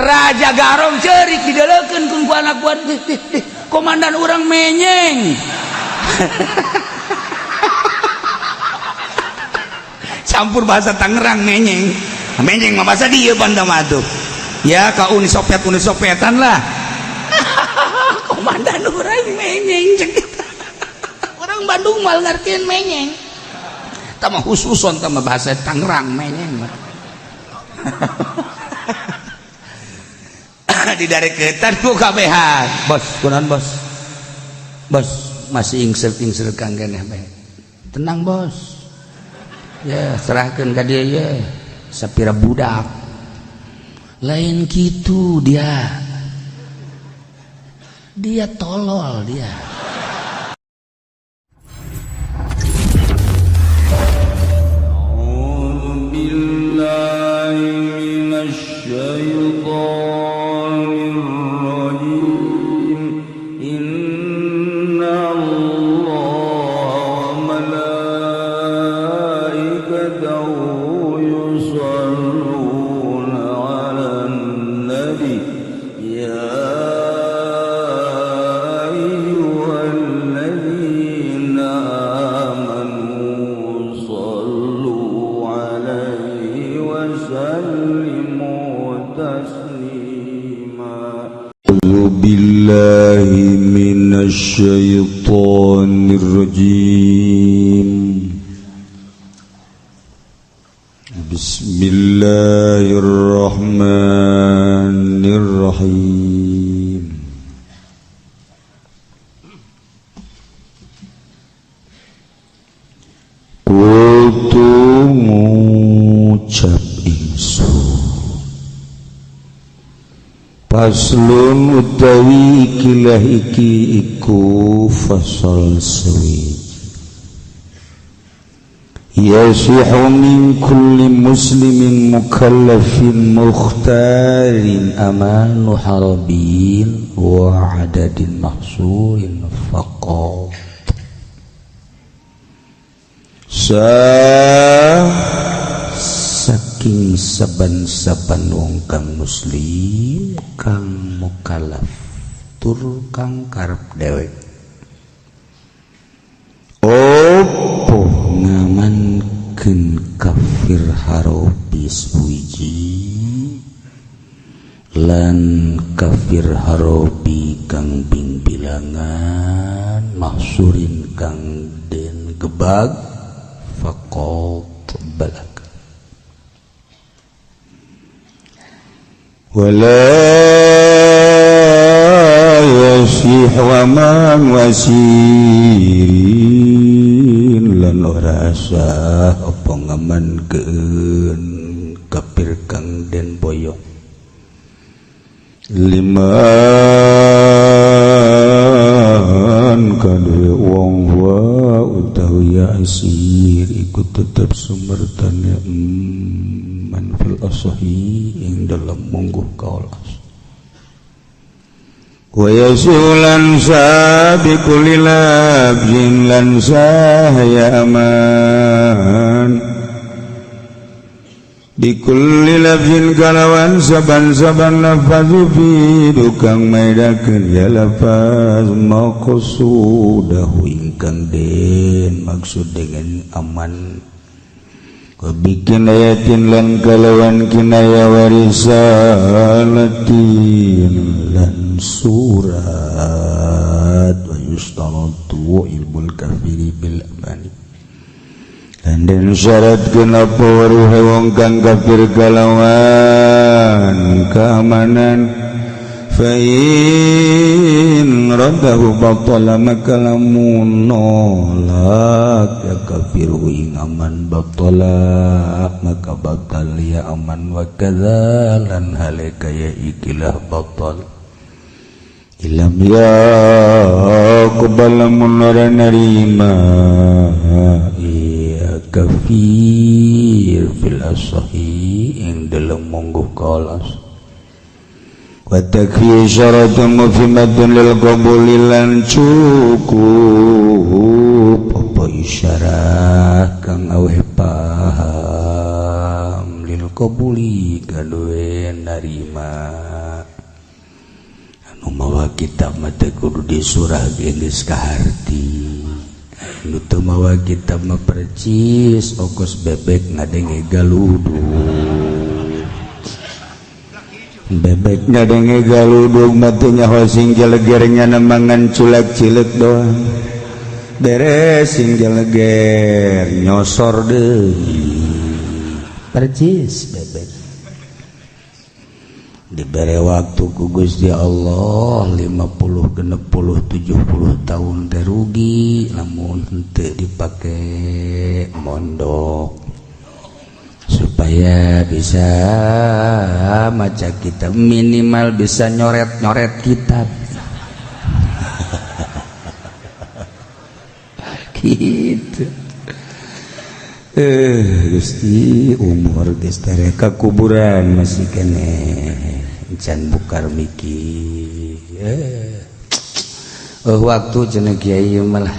Raja Garong cerik didelekeun ku anak buah dih, dih, dih. Komandan urang menyeng. Campur bahasa Tangerang menyeng. Menyeng mah bahasa dia banda mah. Ya ka Uni Soviet, Uni Sovietan lah. Komandan urang menyeng cek kita. Orang Bandung mal ngertiin menyeng. Tama khususon tama bahasa Tangerang menyeng mah. Di dari ketan ku kabehan. Bos, kunaon bos? Bos masih ingsel-ingsel kang keneh bae. Tenang bos. Ya, serahkeun ka dia ya. Sapira budak. Lain gitu dia. Dia tolol dia. أعوذ بالله من الشيطان الرجيم. إن الله وملائكته يصلون على النبي يا أيها الذين آمنوا صلوا عليه وسلموا تسليما. أعوذ بالله من الشيطان الرجيم. بسم الله الرحمن الرحيم. Kutu ngucap ingsun faslun utawi ikilah iki iku fasal suwi. Yasihu min kulli muslimin mukallafin mukhtarin amanu harabin wa adadin mahsurin faqat sah saking saban-saban wong kang muslim kang mukallaf tur kang karep dewek opo ngamankeun kafir harobi suwiji lan kafir harobi kang bing bilangan mahsurin kang den gebag faqat balak wala yasih wa man wasirin lan ora sah apa ngamankeun kafir kang den boyong liman kadhe wong wa utawi asir iku tetep sumertane man fil asahi ing dalem mungguh kaul as wa yasulan sabiqul labzin lan sah ya aman bikulli lafzin kalawan saban-saban lafaz fi dukang maidakeun ya lafaz maqsudahu ingkang den maksud dengan aman bikin ayatin lan kalawan kinaya warisalatin lan surat wa yustaratu ilmul kafiri bil amani lan den syaratkeun apa waruhe wong kang kafir kalawan keamanan fa in raddahu batala maka lamun nolak ya kafiru ing aman batala maka batal ya aman wa kadza lan hale kaya ikilah batal ilam ya qabala mun ora narima ya kafir fil asahi ing dalem monggo kalas wa takfi syaratun mufhimatun lil qabuli lan cukup apa isyarah kang aweh paham lil Qabuli kadue narima. Anu mawa kitab mah teh kudu disurah geus kaharti. Anu teu mawa kitab mah percis okos bebek ngadenge galudug. Bebek ngadenge galudug mah teu nyaho sing jelegernya nemangan culak cileuk doang. Beres sing jeleger nyosor deui. Percis bebek. Dibere waktu ku Gusti Allah 50 60 70 tahun teh rugi lamun henteu dipake mondok supaya bisa maca kitab, minimal bisa nyoret-nyoret kitab gitu. Gusti umur geus tereka kuburan masih keneh can bukar mikir. Waktu cenah kiai malah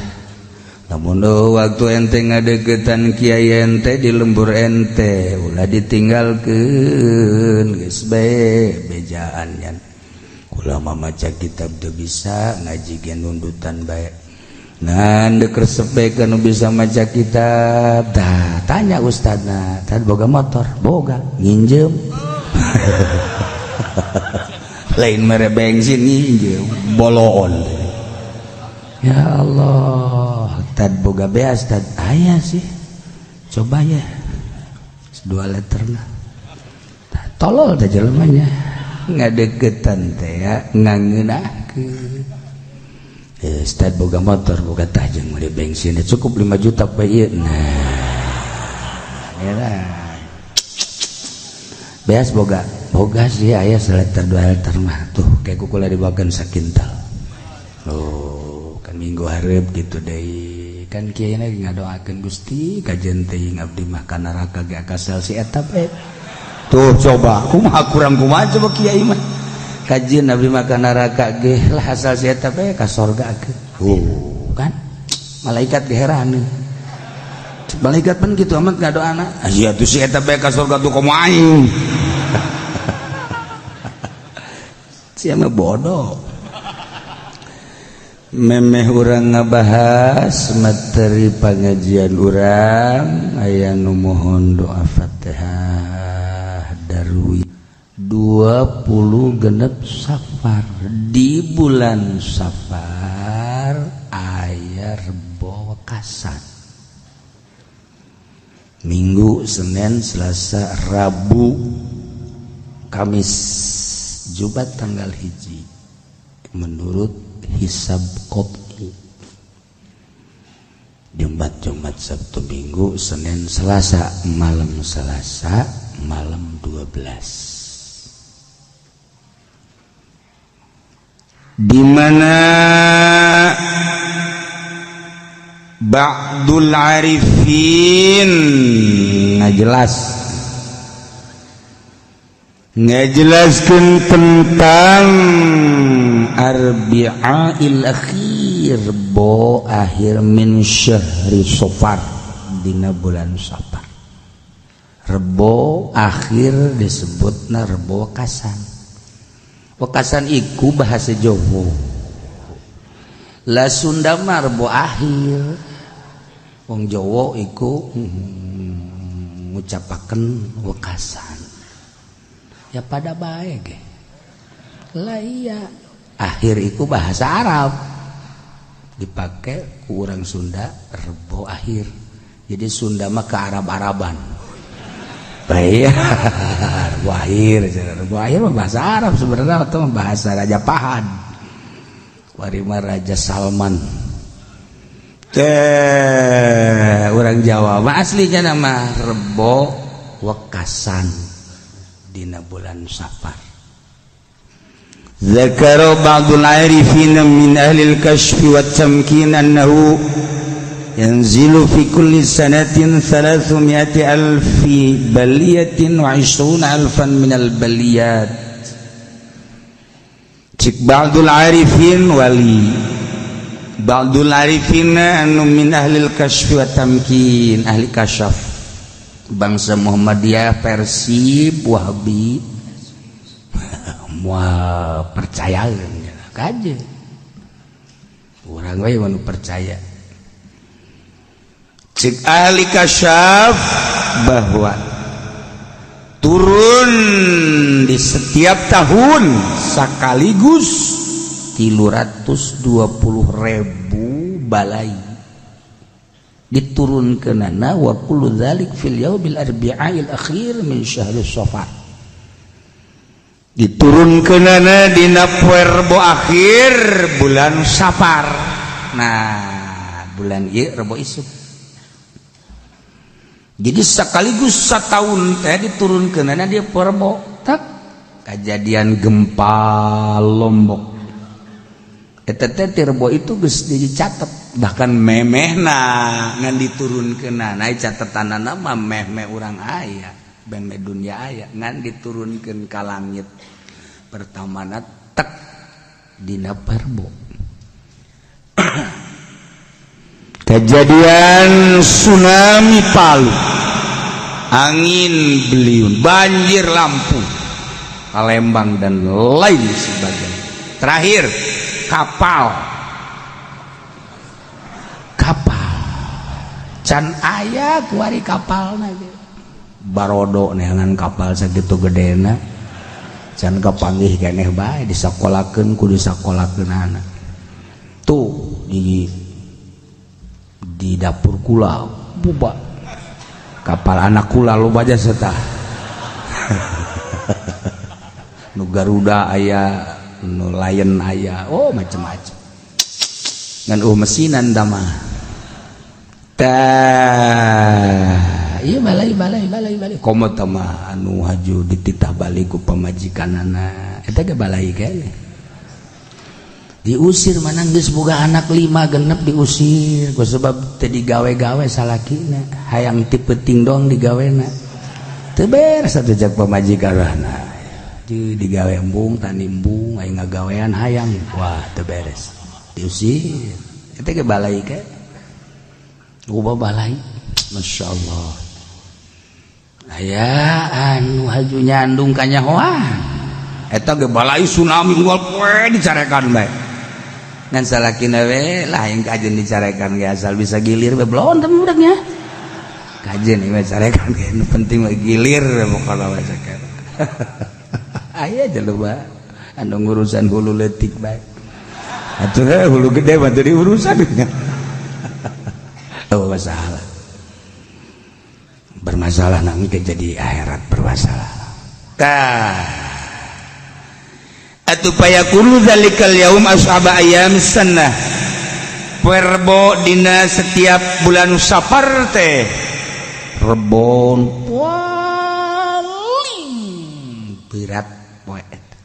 lamun waktu ente ngadeukeutan kiai ente di lembur ente ulah ditinggalkeun geus bae bejaan nya. Kula mah maca kitab teu bisa ngaji ge nundutan bae. Ngan deuk resep bae nu bisa maca kitab. Tah tanya ustadna, "Tad boga motor?" "Boga." "Nginjem." Lain mere bensin nginjem boloon. Ya Allah, tad boga beas tad aya sih. Coba ya. 2 liter lah. Tolol teh jelemanya. Ngadeukeutan teh ya ngangeunahkeun. Ustad boga motor boga tah jeung meuli bensin cukup 5 juta bae ieu. Nah. Ya beas boga boga sih aya seliter 2 liter mah tuh kayak kukula dibawakeun sakintal. Loh, kan minggu hareup gitu deui. Kan kiai lagi ngadoakeun Gusti kajen teuing abdi mah ka neraka ge akasal si eta bae. Tuh coba kumaha kurang kumaha coba kiai mah. Kajen abdi mah ka neraka ge lah asal si eta bae ka sorga ge. Oh, kan malaikat ge heran. Malaikat pun gitu amat ngadoana. Aya tuh si eta bae ka sorga tuh komo aing. Siapa bodoh. Memeh urang ngabahas materi pengajian urang aya nu mohon doa Fatihah darwi 26 Safar. Di bulan Safar aya Rebo Wekasan. Minggu, Senin, Selasa, Rabu, Kamis, Jumat tanggal 1 menurut hisab qot'i. Jumat, Jumat, Sabtu, Minggu, Senin, Selasa, malam Selasa, malam 12. Di mana ba'dul arifin ngajelaskeun tentang arbi'ail akhir bo akhir min syahri Safar dina bulan Safar. Rebo akhir disebutna Rebo Wekasan. Wekasan iku bahasa Jawa. Lah Sunda mah Rebo akhir. Wong Jawa iku ngucapaken wekasan. Ya pada bae ge. Lah iya, akhir iku bahasa Arab. Dipakai ku urang Sunda Rebo akhir. Jadi Sunda mah ke Arab-Araban. Baik, Rebo akhir, Rebo akhir mah bahasa Arab sebenarnya atau bahasa Raja Pahan. Warima Raja Salman. Teh orang Jawa mah aslinya nama Rebo Wekasan dina bulan Safar. Zakara ba'dul arifin min ahli al-kashf wa tamkin annahu yanzilu fi kulli sanatin 300,000 baliyatin wa 20,000 min al-baliyat. Cik ba'dul arifin wali ba'dul arifin anu min ahli al-kashf wa tamkin, ahli kasyaf. Bangsa Muhammadiyah, Persib, Wahabi moal percaya kaje. Urang we nu percaya. Cek ahli kasyaf bahwa turun di setiap tahun sekaligus 320.000 balai diturunkeunana, wa kullu dzalik fil yaumil arbi'il akhir min syahri Safar. Diturunkeunana dina poe Rebo akhir bulan Safar. Nah, bulan ieu Rebo isuk. Jadi sekaligus setahun teh diturunkeunana dia poe Rebo. Tak kejadian gempa Lombok eta teh ti Rebo itu geus dicatet, bahkan memehna ngan diturunkeunana. Catetanana mah meh-meh urang aya, meh dunia aya, ngan diturunkeun ka langit pertamana tek dina Rebo. Kejadian tsunami Palu, angin beliung, banjir Lampung, Palembang, dan lain sebagainya. Terakhir kapal, kapal can aya kuari kapal barodo neangan kapal sakitu gedena can kapanggih keneh bae, disakolakeun ku disakolakeun tuh di dapur kula buba kapal anak kula loba aja setah nu Garuda aya, nu Lion aya, oh macem-macem ngan mesinan mah. Tah iya, balai balai balai balai komo mah anu haju dititah balik ku pamajikanana, eta ge balai keneh. Diusir mana geus boga anak lima genep, diusir ku sebab teu digawe-gawe salakina, hayang ti peuting doang digawena, teu beres atuh jak pamajikanana. Digawe embung, tani embung, aing ngagawean hayang, wah teu beres, diusir. Eta ge balai ke loba balai, Masya Allah. Aya anu haju nyandung kanyahoan, eta ge balai. Tsunami unggal poe dicarekan bae, ngan salakina we lah yang kajen dicarekan ge asal bisa gilir we belon tapi budaknya kajen we carekan ge, nu penting mah gilir we pokona we carekan. Aya jelema anu ngurusan hulu leutik bae atuh, hulu gede mah teu diurusan. Oh, masalah bermasalah nami ke jadi akhirat bermasalah. Tah atuh payakunu dzalikal yaum ashaba ayyam sanah. Rebo dina setiap bulan Safar teh rebon paling berat poe eta.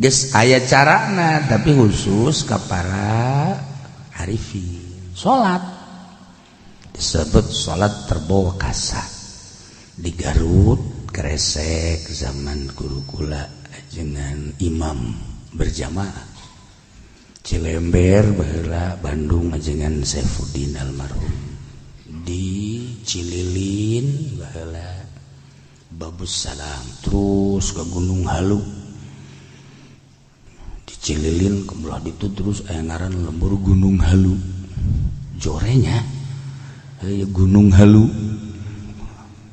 Geus aya carana, tapi khusus ka para arifin. Salat disebut salat Rebo Wekasa di Garut Kresek zaman guru kula dengan imam berjamaah. Cilember baheula, Bandung dengan Saifuddin almarhum, di Cililin baheula Babus Salam, terus ke Gunung Halu di Cililin ke belah itu, terus aya ngaran lembur Gunung Halu jorenya. Gunung Halu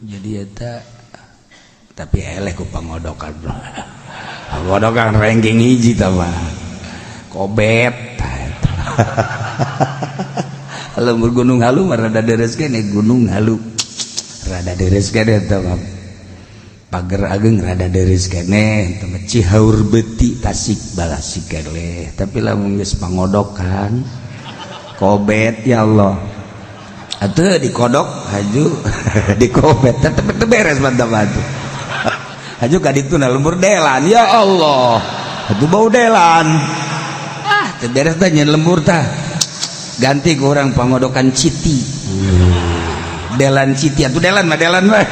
jadi eta, tapi eleh ku pangodokan, pangodokan ranking hiji tah mah kobet. Lembur Gunung Halu mah rada deres kene. Gunung Halu rada deres kene eta mah. Pager Ageng rada deres kene eta mah. Cihaur Beti Tasik balasi keleh, tapi lamun geus pangodokan kobet, ya Allah atuh dikodok haju dikobet tetep teu beres mantap atuh. Haju ka ditu na lembur delan, ya Allah atuh bau delan, ah teu beres tah nyeun lembur tah, ganti ke orang pangodokan Citi, delan Citi atuh, delan mah delan mah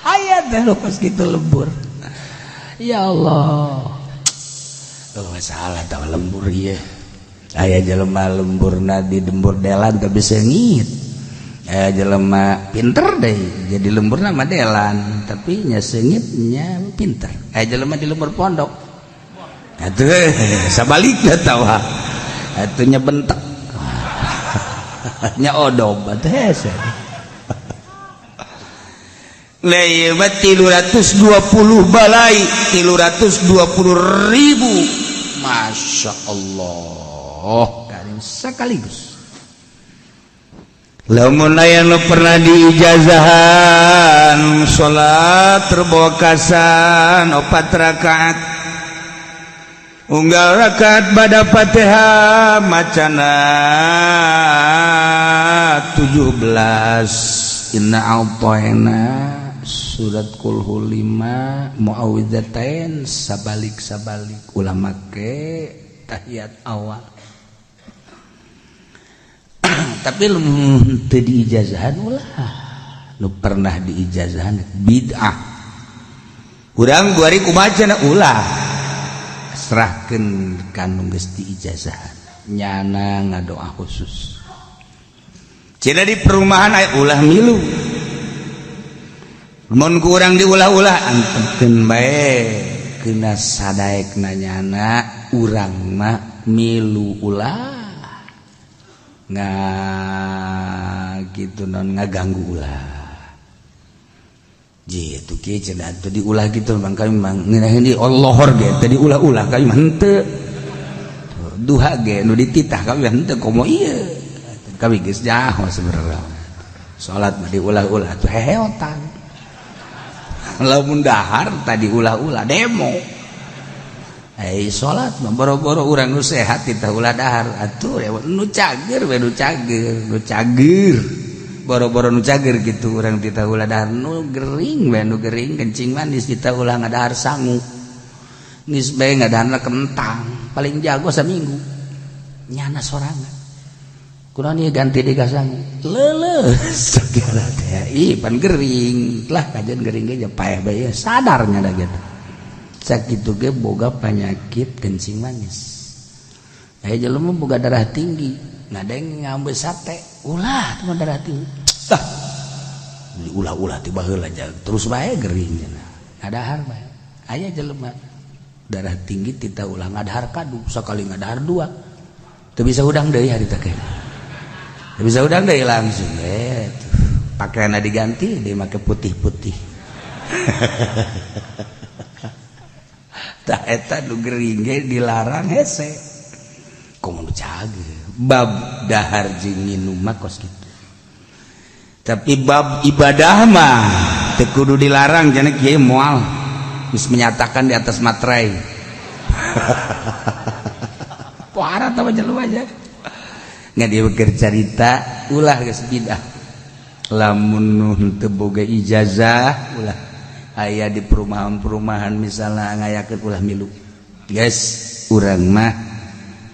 aya teh pas gitu lembur, ya Allah. Oh, masalah tah lembur ieu. Aya jelema lemburna di lembur delan tapi sengit. Eh, jelema pinter deh, jadi lembur nama delan, tapi nya seungitnya pinter. Eh, jelema di lembur pondok atuh sabalikna tawa atuh nya bentek nya odob atuh hese. 320 balai, 320.000. Masya Allah karim sekaligus. Lamun aya nu pernah diijazahan salat terbokasan opat rakaat, unggal rakaat pada Fatihah macana 17 inna a'tayna, surat kulhu 5, muawwidzatain, sabalik sabalik, ulah make tahiyat awal. Tapi lu teu diijazahan ulah. Nu pernah diijazahan bid'ah. Urang kuari kumaha cenah, ulah, serahkeun ka nu geus diijazahan, nyana ngadoa khusus cenah. Di perumahan aya, ulah milu. Mun kurang diulah-ulah, antepkeun bae, kena sadaek nanyana. Urang mah milu ulah nga gitu non ngaganggu ulah gitu kieu cenah teu diulah gitu. Bang, kami mah ngeunaheun di Allahor ge teu diulah-ulah, kami mah henteu. Duha ge nu dititah kami mah henteu, komo ieu kami geus nyaho. Sebenarnya salat mah diulah-ulah tuh heheotan. Lamun dahar tadi ulah-ulah, demo. Eh, salat mah boro-boro urang nu sehat titah ulah dahar atuh. Nu cager we, nu cager, nu cager, boro-boro nu cager gitu urang titah ulah dahar. Nu gering we, nu gering kencing manis titah ulah ngadahar sangu, geus bae ngadaharna kentang paling jago saminggu nyana sorangan. Kunaon ieu ganti deui ka sangu, leuleus segala teh. Ih, pan gering lah, kajian gering ge paeh bae sadar nya da gitu. Sakitu ge boga penyakit kencing manis. Aya jelema boga darah tinggi, ngadeng ngambil sate, ulah teman darah tinggi. Tah, ulah-ulah tiba heula terus bae gering cenah. Ngadahar bae. Aya jelema darah tinggi tita ulah ngadahar kadu, sakali ngadahar dua. Teu bisa hudang deui hari teh. Teu bisa hudang deui langsung tuh. Pakaianna diganti, dia make putih-putih. Tah, eta nu gering ge dilarang hese. Komo nu cager. Bab dahar jeung nginum mah kos kitu. Tapi bab ibadah mah teu kudu dilarang cenah kieu, moal geus menyatakan di atas materai. Parah tah jelema aja. Nggak dia bercerita ulah geus bidah. Lamun teu boga ijazah ulah. Aya di perumahan-perumahan misalnya ngayakeun, ulah milu. Guys, urang mah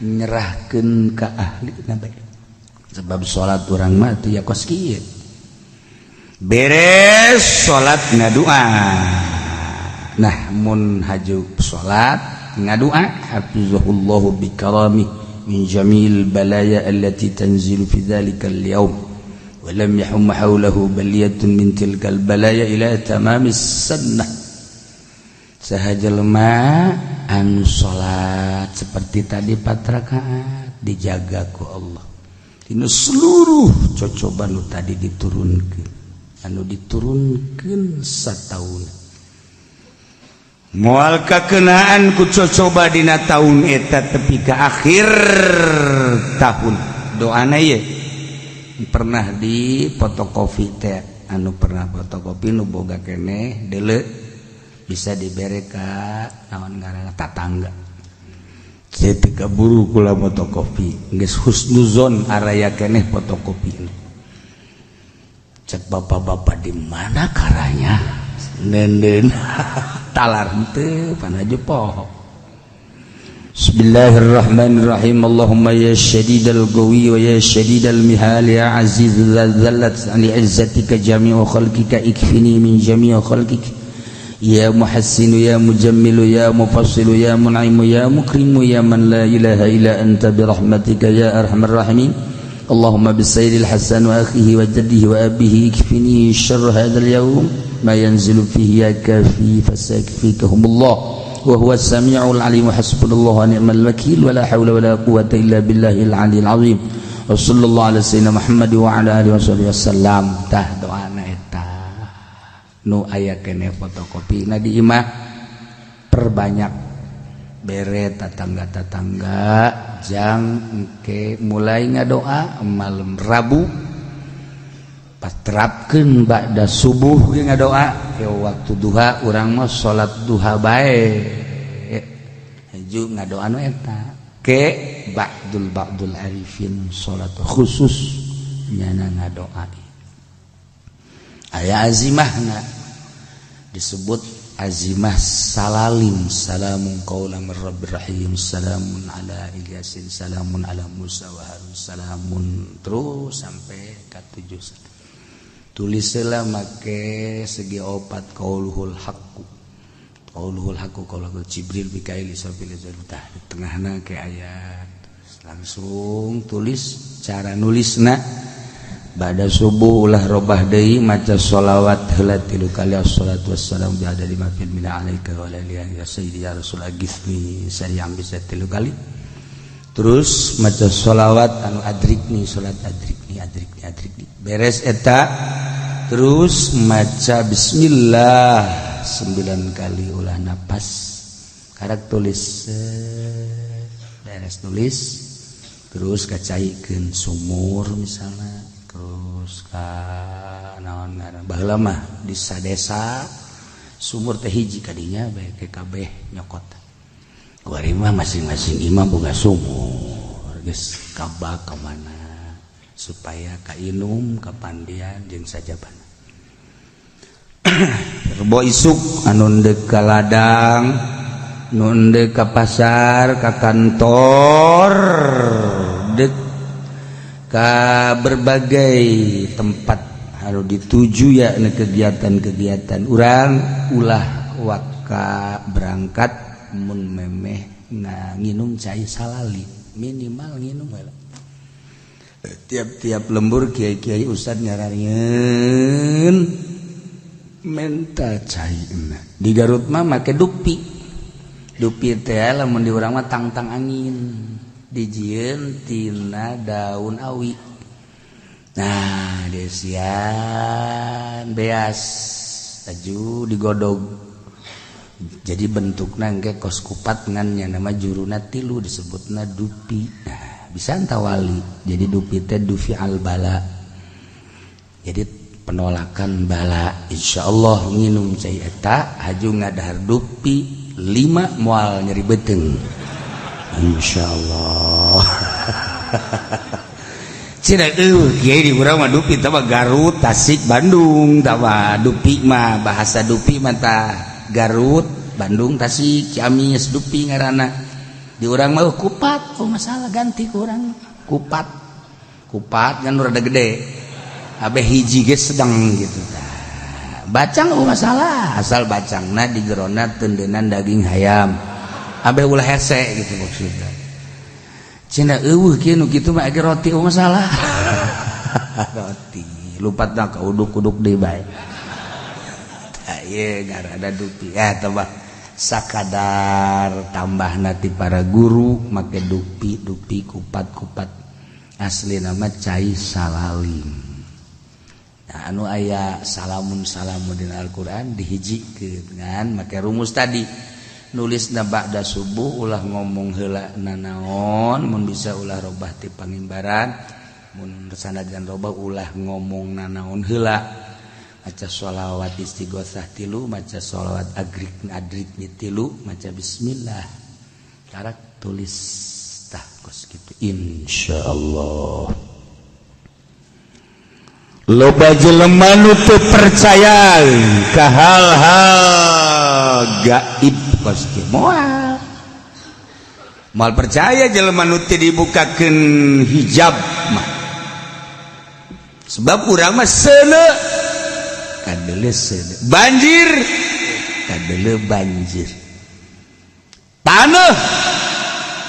nyerahkeun ka ahli bae. Sebab salat urang mah teu ya kos kieu. Beres salat ngadua. Nah, mun haju salat ngadua, hafizahullahu bikarami min jamil balaya allati tanzilu fi dzalika al-yawm wa lam yahum hawlahu baliyatun min tilkal balaya ila tamamis sunnah. Saha jelema anu salat seperti tadi empat rakaat, dijaga ku Allah dina seluruh cocoba nu tadi diturunkeun, anu diturunkeun sataun, moal kakenaan ku cocoba dina taun eta tepi ka akhir tahun. Doana ye pernah di fotokopi teh, anu pernah fotokopi nu boga keneh deuleu bisa dibere ka naon ngaranna tatangga. Saya teu kaburu kula fotokopi, geus husnuzon araya keneh fotokopi. Cek bapak-bapak, di mana karanya nenden talar henteu panaju poho. Bismillahirrahmanirrahim. Allahumma ya syadidal qawi wa ya syadidal mihal, ya aziz dzallat li izzatika jami'u khalqika, ikfini min jami'i khalqik, ya muhassinu ya mujammilu ya mufassilu ya mun'imu ya mukrimu ya man la ilaha illa anta, bi rahmatika ya arhamar rahimin. Allahumma bisayyidil Hasan wa akhihi wa jaddihi wa abihi ikfini syarr hadzal yaum ma yanzilu fihi ya kafi fasakfikahumullah wa huwa as-sami'ul alim. Hasbunallahu wa ni'mal wakil, wa la haula wa la quwwata illa billahil aliyil azim. Wa sallallahu ala sayyidina Muhammad wa ala alihi wasallam. Tah, doana eta nu aya kene fotokopi na di imah, perbanyak, bere tatangga-tatangga. Jang engke mulai ngadoa malam Rabu, paterapkeun ba'da subuh ge ngadoa ke waktu duha. Urang mah salat duha bae, haju ngadoa nu eta ke ba'dul ba'dul arifin salat khusus nyana ngadoa aya azimahna, disebut azimah salalim, salamun qaulan mir rabbir rahim, salamun ala Ilyasin, salamun ala Musa wa Harun, salamun terus sampai ka tujuh. Tulislah make segi opat, qauluhul haqqu, qauluhul haqqu, qauluhul Jibril, Mikail, Israfil. Tah, di tengahna ke ayat langsung tulis. Cara nulisna, pada subuh ulah robah deui, maca sholawat heula tilu kali, assalatu wassalamu bi adadi ma fil mina alaika wa alihi ya sayyidi ya rasul agithni sari'an, bisa tilu kali. Terus maca sholawat anu adrikni, salat adrikni, adrikni, adrikni. Beres eta, terus maca bismillah 9 kali, ulah napas, karak tulis. Beres tulis, terus kacaikeun sumur misalnya, terus ka naon ngaran. Baheula mah di sadesa sumur teh hiji, kadinya bae kabeh nyokot. Kuari mah masing-masing imah boga sumur, geus kabak ka mana supaya kainum, kapandian jeung sajabana. Rebo isuk anu ndek ka ladang, nu ndek ka pasar, ka kantor, dek ke berbagai tempat harus dituju ya kegiatan-kegiatan urang, ulah waka berangkat mun memeh nginum cai salali, minimal nginum heula. Tiap-tiap lembur kiai-kiai ustad nyaranin menta cai. Di Garut mah make dupi. Dupi teh lamun di urang mah tangtang angin, dijieun tina daun awi. Nah, desian beas aju digodog, jadi bentukna engke kos kupat, ngan nama juruna tilu, disebutna dupi. Nah, bisa tawali jadi dupi teh dufi al bala, jadi penolakan bala. Insyaallah nginum cai eta haju ngadahar dupi lima, moal nyeri beuteung, insyaallah. Cina kiai di urang mah dupi tah mah Garut, Tasik, Bandung. Tah mah dupi mah, bahasa dupi mah tah Garut, Bandung, Tasik, Ciamis, dupi ngaranna. Di urang mah kupat. Oh, masalah ganti ku urang kupat. Kupat kan rada gede, abe hiji ge sedang gitu tah. Bacang, oh masalah, asal bacangna di jerona tendenan daging hayam, abe ulah hese gitu maksudnya. Cina eueuh kieu nu kitu mah age roti, oh masalah roti lupatna ka uduk-uduk deui bae. Tah, ieu ngaranna dupi ya tah, sakadar tambah nanti para guru make dupi dupi, kupat kupat, asli nama cai salalim. Nah, anu aya salamun salamun dina Al-Qur'an dihijikeun dengan make rumus tadi. Nulis na ba'da subuh, ulah ngomong heula nanaon, mun bisa ulah robah ti pangimbaran, mun sanajan robah ulah ngomong nanaon heula, maca sholawat istighosah tilu, maca sholawat agrik adrik tilu, maca bismillah, karak tulis. Tah, kos kitu, insyaallah. Loba jelema nu teu percaya ka hal-hal gaib kos kieu, moal moal percaya jelema nu teu dibukakeun hijab mah, sebab urang mah seuneu kadele seuneu, banjir kadele banjir, taneuh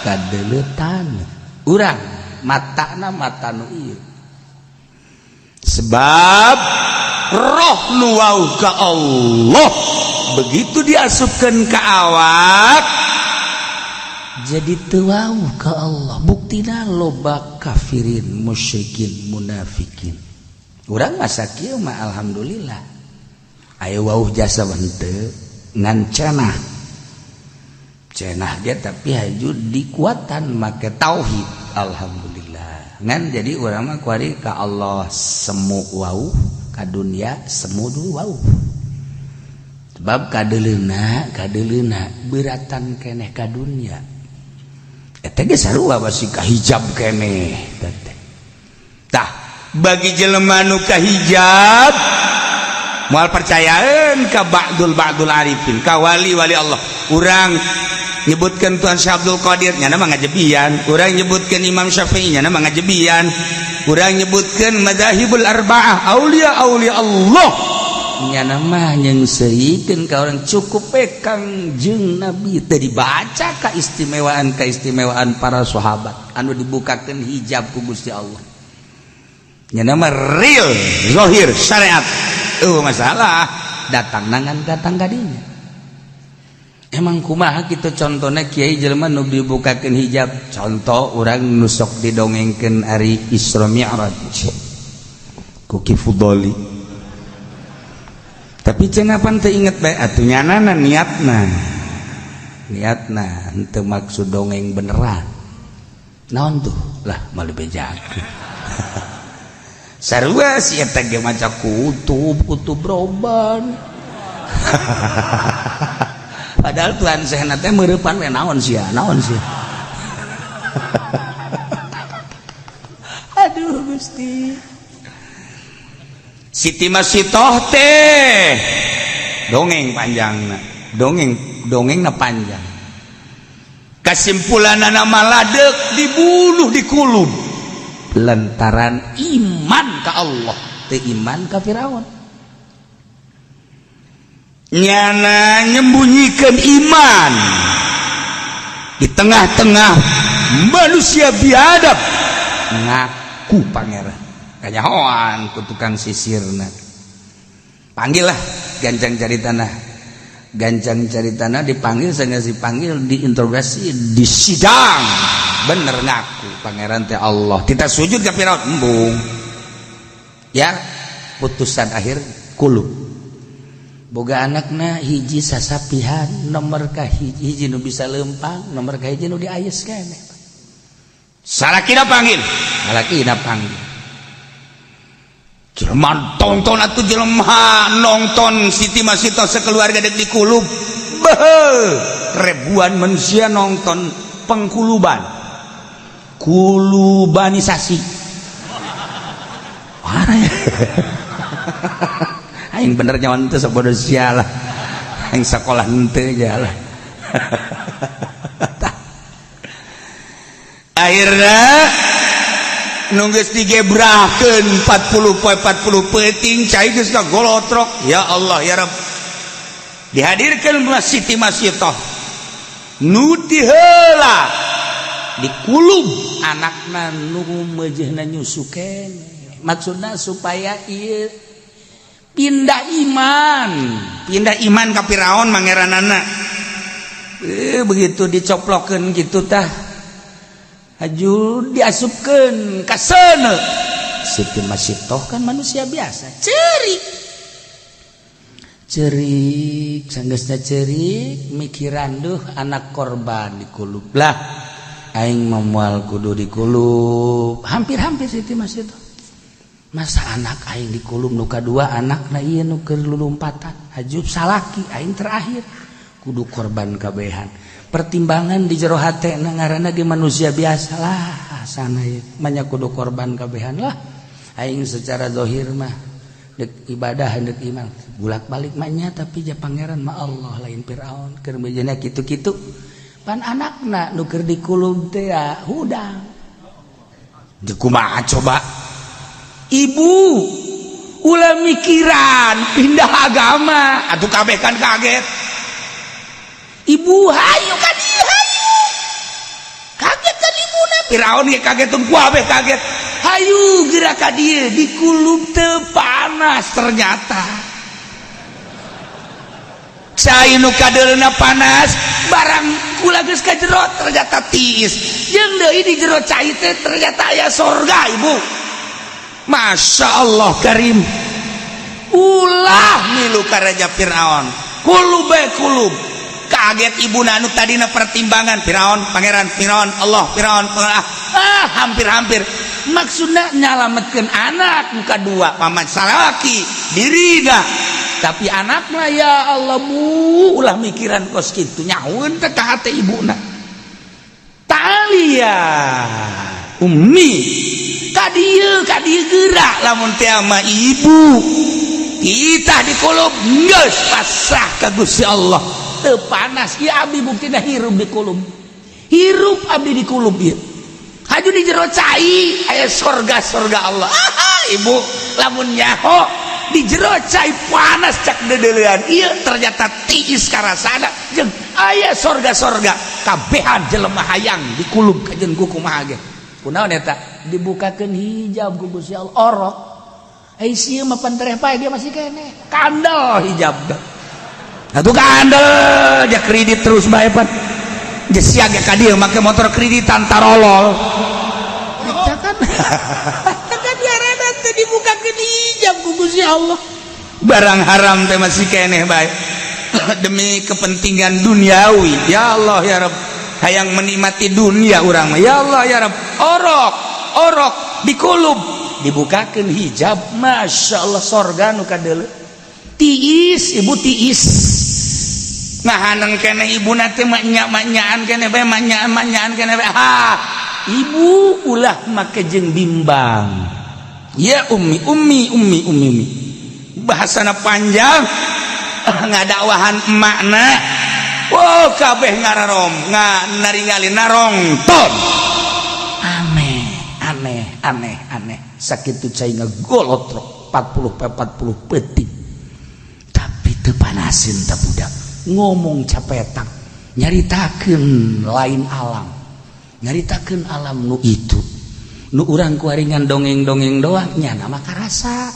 kadele taneuh. Urang Matana mata nu ieu, sebab roh nu wauh ka Allah begitu diasupkan ke awak jadi teu wauh ka Allah. Buktina loba kafirin, musyrikin, munafikin. Urang masa kieu mah alhamdulillah aya wauh jasa mah henteu, ngan cenah cenah ge, tapi haju dikuatan make tauhid, alhamdulillah. Ngan jadi urang mah kuari ka Allah semu wauh, ka dunia semu dulu wauh, sebab kadeleuna kadeleuna beratan keneh ka dunia. Eta ge sarua masih kahijab keneh teh. Tah, bagi jelema nu kahijab moal percayaan ka ba'dul ba'dul arifin, ka wali wali Allah. Urang nyebutkan Tuhan Syekh Abdul Qadir, nyana mah ngajebian. Urang nyebutkan Imam Syafi'i, nyana mah ngajebian. Urang nyebutkan madzahibul arba'ah, aulia aulia Allah, nyana mah nyeungseurikeun ka orang. Cukup we Kangjeng Nabi, teu dibaca keistimewaan keistimewaan para sahabat anu dibukakeun hijab ku Gusti Allah. Nyana mah real zahir syariat, masalah datang nangan datang kadinya. Emang kumaha gitu contohnya, kiai? Jelema nu dibukakeun hijab, contoh urang nu sok didongengkeun ari Isra Mi'raj ku Ki Fudoli, tapi cenah pan teu inget bae atuh. Nyanana niatna, niatna henteu maksud dongeng beneran. Naon tuh lah, malu bejakeun. Sarua si eta ge maca kutub kutub roban, padahal Tuhan sehna teh meureupan we. Naon sia, naon sia? Aduh Gusti. Siti Masitoh teh dongeng panjang, dongeng dongeng na panjang. Kesimpulan nama ladek dibunuh, dikulub lantaran iman ke Allah, teu iman ka Firaun. Nyana nyembunyikan iman di tengah-tengah manusia biadab, ngaku pangeran. Kanyahoan ku tukang sisirna. Panggil lah gancang cari tanah, gancang cari tanah. Dipanggil, saya dipanggil, diinterogasi, di sidang, bener ngaku pangeran teh Allah. Kita sujud ke Firaun, embung. Ya, putusan akhir kulub. Boga anakna hiji sasapihan, nomor ka hiji, hiji nu bisa lempang, nomor ka hiji nu diayes keneh. Salakina panggil, salakina panggil. Jelema tonton atuh, jelema nonton Siti Masito sekeluarga dek dikulub. Beuh, ribuan manusia nonton pengkuluban, kulubanisasi. Parah ya. Aing bener nyawan teu sabodo sia lah. Aing sekolah henteu lah. Akhirnya nunggu digebrakeun 40 poe 40 peuting, cai geus ngagolotrok. Ya Allah, ya Rabb. Dihadirkan Siti Masitoh nu diheula dikulub, anakna nu meujeuhna nyusu keneh, maksudna supaya ieu pindah iman, pindah iman ka Firaun mangeranana. Begitu dicoplokeun gitu tah, haju diasupkeun ka seuneu. Siti Masitoh kan manusia biasa, cerik cerik. Sanggeusna cerik, mikiran, duh, anak korban dikulub lah, aing moal kudu dikulub. Hampir-hampir Siti Masitoh, masa anak aing dikulub, nu kadua anakna ieu nu keur lulumpatan, haju salaki aing terakhir, kudu korban kabehan. Pertimbangan di jero hate, ngaranna ge manusia biasa lah sana ieu manya kudu korban kabehan lah. Aing secara zahir mah dek ibadah, dek iman, bulak-balik mah, tapi ja pangeran mah Allah, lain Firaun. Keur bejana kitu-kitu, pan anakna nu keur dikulub teh ya hudang. Kumaha coba, ibu ulah mikiran pindah agama atuh. Kabeh kan kaget. Ibu, hayu ka dieu, hayu. Kaget kan ibuna. Firaun ge kaget, kabeh kaget. Hayu geura ka dieu, dikulub teu panas ternyata. Cai nu kadeulna panas, barang kula geus ka jero ternyata tiis. Jeung deui di jero cai teh ternyata aya sorga, Ibu. Masya Allah karim. Ulah milu ka Raja Fir'aun. Kulub bae kulub. Kaget ibu anu tadina pertimbangan Firaun, pangeran Firaun, Allah Firaun, ah, hampir-hampir maksudnya nyalametkeun anak muka dua paman salaki dirina, tapi anak mah ya Allah, Bu, ulah mikiran kos kitu, nyaun teh ka hate ibuna. Talia ummi ka dieu, ka dieu geura. Lamun teh mah ibu kita dikulub geus pasrah ka Gusti Allah, teu panas. Ya, abdi buktina hirup dikulub, hirup abdi dikulub ieu. Haju di jero cai aya sorga, sorga Allah. Ah, ibu, lamun nyaho di jero cai panas cak dedelean ieu, ternyata tiis karasana jeung aya sorga-sorga. Kabehan jelema hayang dikulub kajen ku kumaha ge. Kunaon eta? Dibukakeun hijab ku Gusti Allah. Orok ai sieun mah pan tereh pae, dia masih kene kandel hijab. Atuh kandel dia kredit terus bae pan. Geus sia ge ka dieu make motor kreditan, tarolol. Eta kan eta biarana teh dibukakeun hijab ku Gusti Allah. Barang haram teh masih keneh bae demi kepentingan duniawi. Ya Allah ya Rabb, hayang menikmati dunia urang mah. Ya Allah ya Rabb, orok orok dikulub, dibukakeun hijab, Masya Allah, sorga nu kadeuleu tiis, ibu, tiis. Ngahaneng keneh ibu teh, maknya maknyaan keneh bae, maknyaan maknyaan keneh bae. Ha ibu, ulah make jeung bimbang. Ya ummi, ummi, ummi, ummi, ummi, bahasana panjang ngadakwahan emakna. Wow, kabeh ngararom nga naringali narongton, aneh aneh aneh aneh. Sakitu cai ngagolotrok 40 40 peuting, tapi teu panasin. Tak budak ngomong capetak, nyaritakeun lain alam, nyaritakeun alam nu itu nu urang kuaringan dongeng-dongeng doang. Nya nama karasa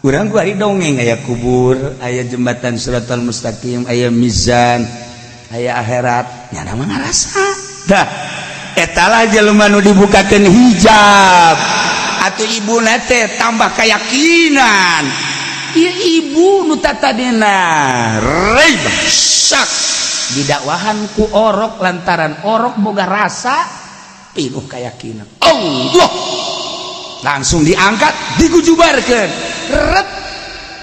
urang kuari dongeng, aya kubur, aya jembatan Siratal Mustaqim, aya mizan, aya akhirat, nya nama ngarasa. Dah etalah jelema nu dibukakeun hijab. Atuh ibu teh tambah keyakinan. Ieu ibu nu tatadina raib syak didakwahan ku orok, lantaran orok boga rasa pinuh keyakinan Allah, langsung diangkat, digujubarkeun ret.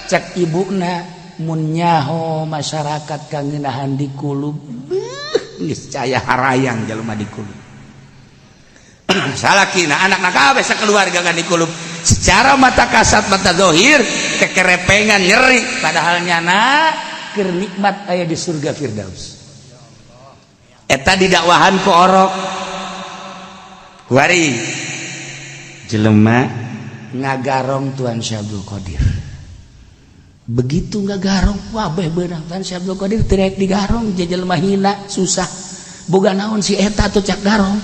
Cek ibuna, mun nyaho masyarakat kangenahan dikulub, geus caya harayang jelema dikulub. Salakina, anak kabeh, sakeluarga kan dikulub. Secara mata kasat mata zohir kekerepengan, nyeri, padahal nyana keur nikmat aya di surga Firdaus. Eta didakwahan ku orok. Kuari jelema ngagarong Tuan Syekh Abdul Qadir. Begitu ngagarong, wabeh beunang. Tuan Syekh Abdul Qadir tirek digarong, jelema hina susah. Boga naon si eta tuh cak garong?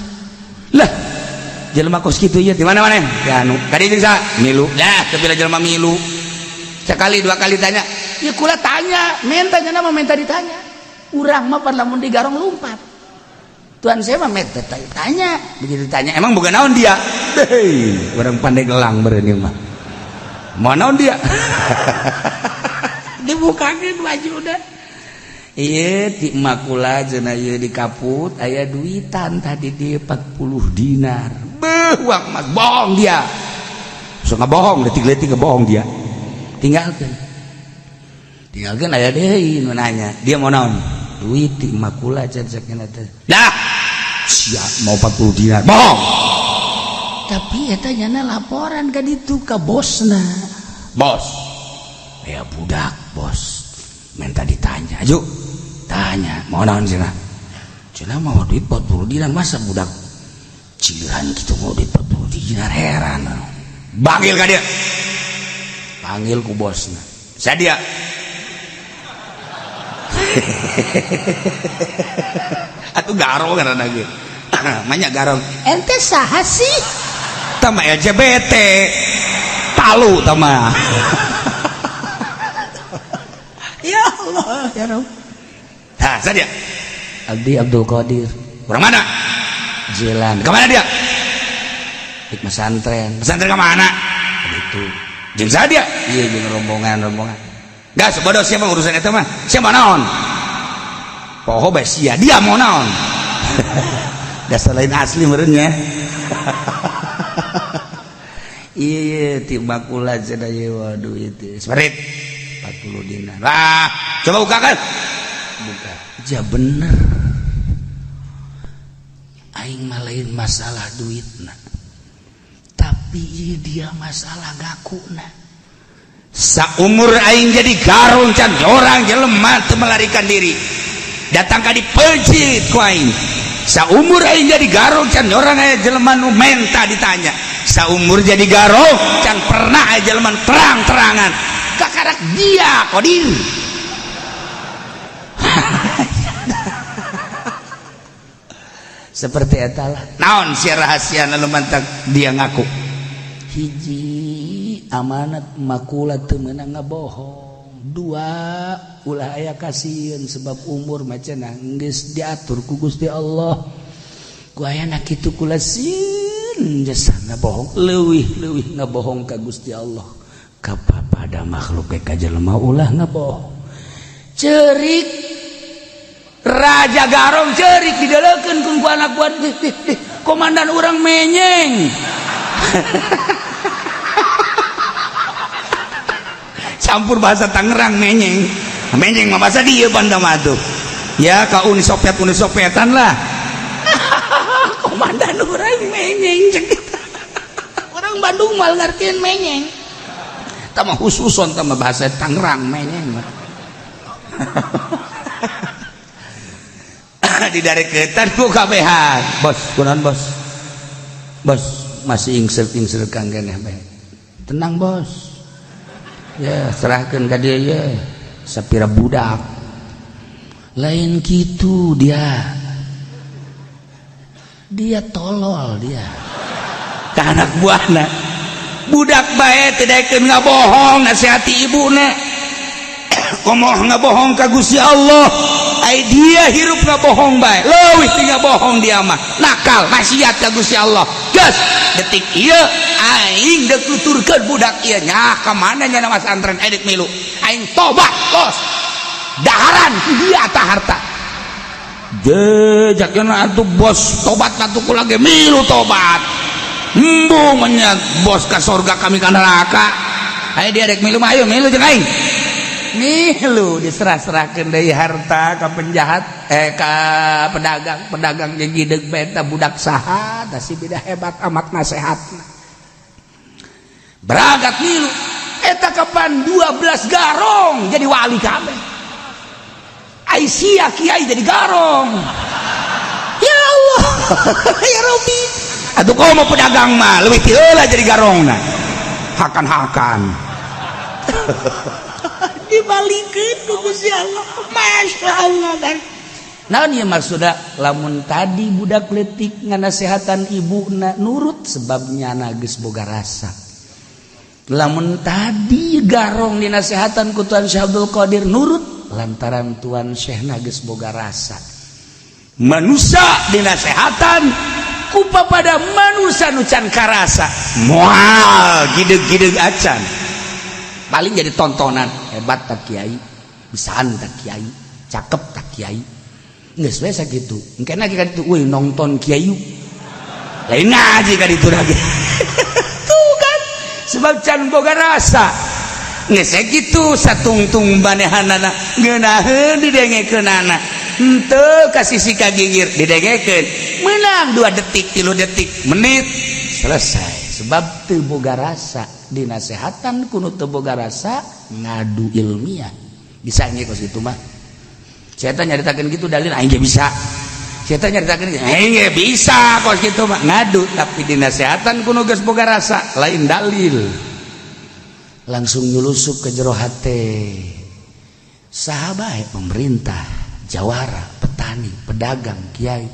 Lah, jelema kos kitu ieu di mana mana ya anu kadi jeung sa milu lah teu jelema milu. Sekali dua kali tanya, ya kula tanya, minta nama, minta ditanya. Urang mah pan lamun digarong lumpat. Tuan saya mah minta tanya. Begitu tanya, emang bukan naon dia? Hei, orang pandai gelang berani mah mau naon dia? Dibukakeun baju udah. Iya, di makula cenah, ieu di kaput aya duitan tadi di 40 dinar. Beuh, uang mas, bohong dia. So bohong, detik-detik bohong dia. Tinggalkan, tinggalkan. Aya deui nu nanya, dia mau naon duit di makula cenah teh? Dah siap mau 40 dinar, bohong. Tapi eta nyana laporan ka ditu ka bosna. Bos ya, budak bos minta ditanya. Ayo tanya, mau naon cenah? Cenah mau duit 40 dinar. Masa budak cilan gitu mau duit 40 dinar? Heran. Panggil ka dia, panggil ku bosna. Saya dia atuh garo karena lagi. Manya garong ente saha sih tama LGBT talu tama. Ya Allah ya Rabb. Ha sadia Abdi Abdul Qadir. Orang mana? Jalan. Kemana dia? Di pesantren. Pesantren kemana? Itu. Jeung saha dia? Iya jeung rombongan-rombongan. Gas bodoh siapa urusan eta mah? Siapa naon? Poho bae sia, dia mau naon? Dasar lain asli meureun nya. Iya iya ti makula cenah ieu waduh itu. Seperit 40 dinar. Lah, coba bukakan. Buka. Ja bener. Aing mah lain masalah duitna. Tapi ieu dia masalah ngakuna. Saumur aing jadi garong can orang jelema teu melarikan diri. Datang ka dipeuncit ku aing. Saumur aing jadi garong can orang aya jelema nu menta ditanya. Saumur jadi garong can pernah aya jelema terang-terangan. Kakarak dia Qadir. Seperti eta lah. Naon sia rahasia nu mantak dia ngaku. Hiji amanat makula teu meunang ngabohong. Dua ulah aya kasieun sebab umur mah cenah geus diatur ku Gusti Allah. Ku ayana kitu kula sieun jasa ngabohong, leuwih-leuwih ngabohong ka Gusti Allah. Kapada makhluk ka jelema ulah ngabohong. Cerik Raja Garong cerik didelekeun ku anak buah komandan urang menyeng. Campur bahasa Tangerang menyeng. Menyeng mah bahasa dia banda mah tuh. Ya ka Uni Soviet Uni Sovietan lah. Komandan urang menyeng cek kita. Orang Bandung mal ngartieun menyeng. Tama khususon tama bahasa Tangerang menyeng mah. Didareketan ku kabehan. Bos, kunaon bos? Bos masih ingsel-ingsel kang keneh bae. Tenang bos. Ya, serahkeun ka dia ye. Sapira budak. Lain kitu dia. Dia tolol dia. Ka anak buahna. Budak bae teu daekeun ngabohong nasihati ibuna. Komoh ngabohong ka Gusti Allah. Ai dia hirup ngabohong bae. Leuwih ti ngabohong dia mah. Nakal, maksiat ka Gusti Allah. Geus, detik ieu aing deuk nuturkeun budak ieu nya ka mana nya masantren edit milu. Aing tobat, los. Daharan ku dia ta harta. Jejakna atuh bos tobat atuh kula ge milu tobat. Embung nya bos ka sorga kami ka neraka. Ayo dia rek milu mah ayo milu jeung aing. Milu diserah-serahkeun deui harta ka penjahat ka pedagang, pedagang jeung gideg beta budak saha da si beda hebat amat nasehatna. Beragat milu eta kapan 12 garong jadi wali kabeh. Aisyah kiai jadi garong. Ya Allah, ya Rabbi. Atuh komo pedagang mah leuwih ti heula jadi garongna. Hakan-hakan. Dibalikeun ku Gusti Allah. Masya Allah dan naon ieu maksudna lamun tadi budak leutik nganasehatan ibuna nurut sebabnya geus boga rasa. Lamun tadi garong dinasehatan ku Tuan Syekh Abdul Qadir nurut lantaran Tuan Syekh geus boga rasa. Manusia dinasehatan ku pada manusia nu can karasa moal gideg-gideg acan. Paling jadi tontonan hebat tak kiai, bisaan tak kiai, cakep tak kiai. Geus we sakitu. Engke lagi ka ditu euy nonton kiai. Lain ngaji ka ditu lagi. Tuh kan sebab can boga rasa. Geus sakitu satungtung banehanana ngeunaheun didengekeunana. Henteu ka sisi ka gigir didengekeun. Menang 2 detik, 3 detik, menit selesai. Sebab teu boga rasa dinasehatan kuno teu boga rasa ngadu ilmiah. Bisa nya kos kitu mah. Saya nyaritakeun gitu dalil aing ge bisa. Saya nyaritakeun aing ge bisa kos kitu mah ngadu tapi dinasehatan kuno geus boga rasa lain dalil. Langsung nyulusup ke jero hate. Saha bae pemerintah, jawara, petani, pedagang, kiai.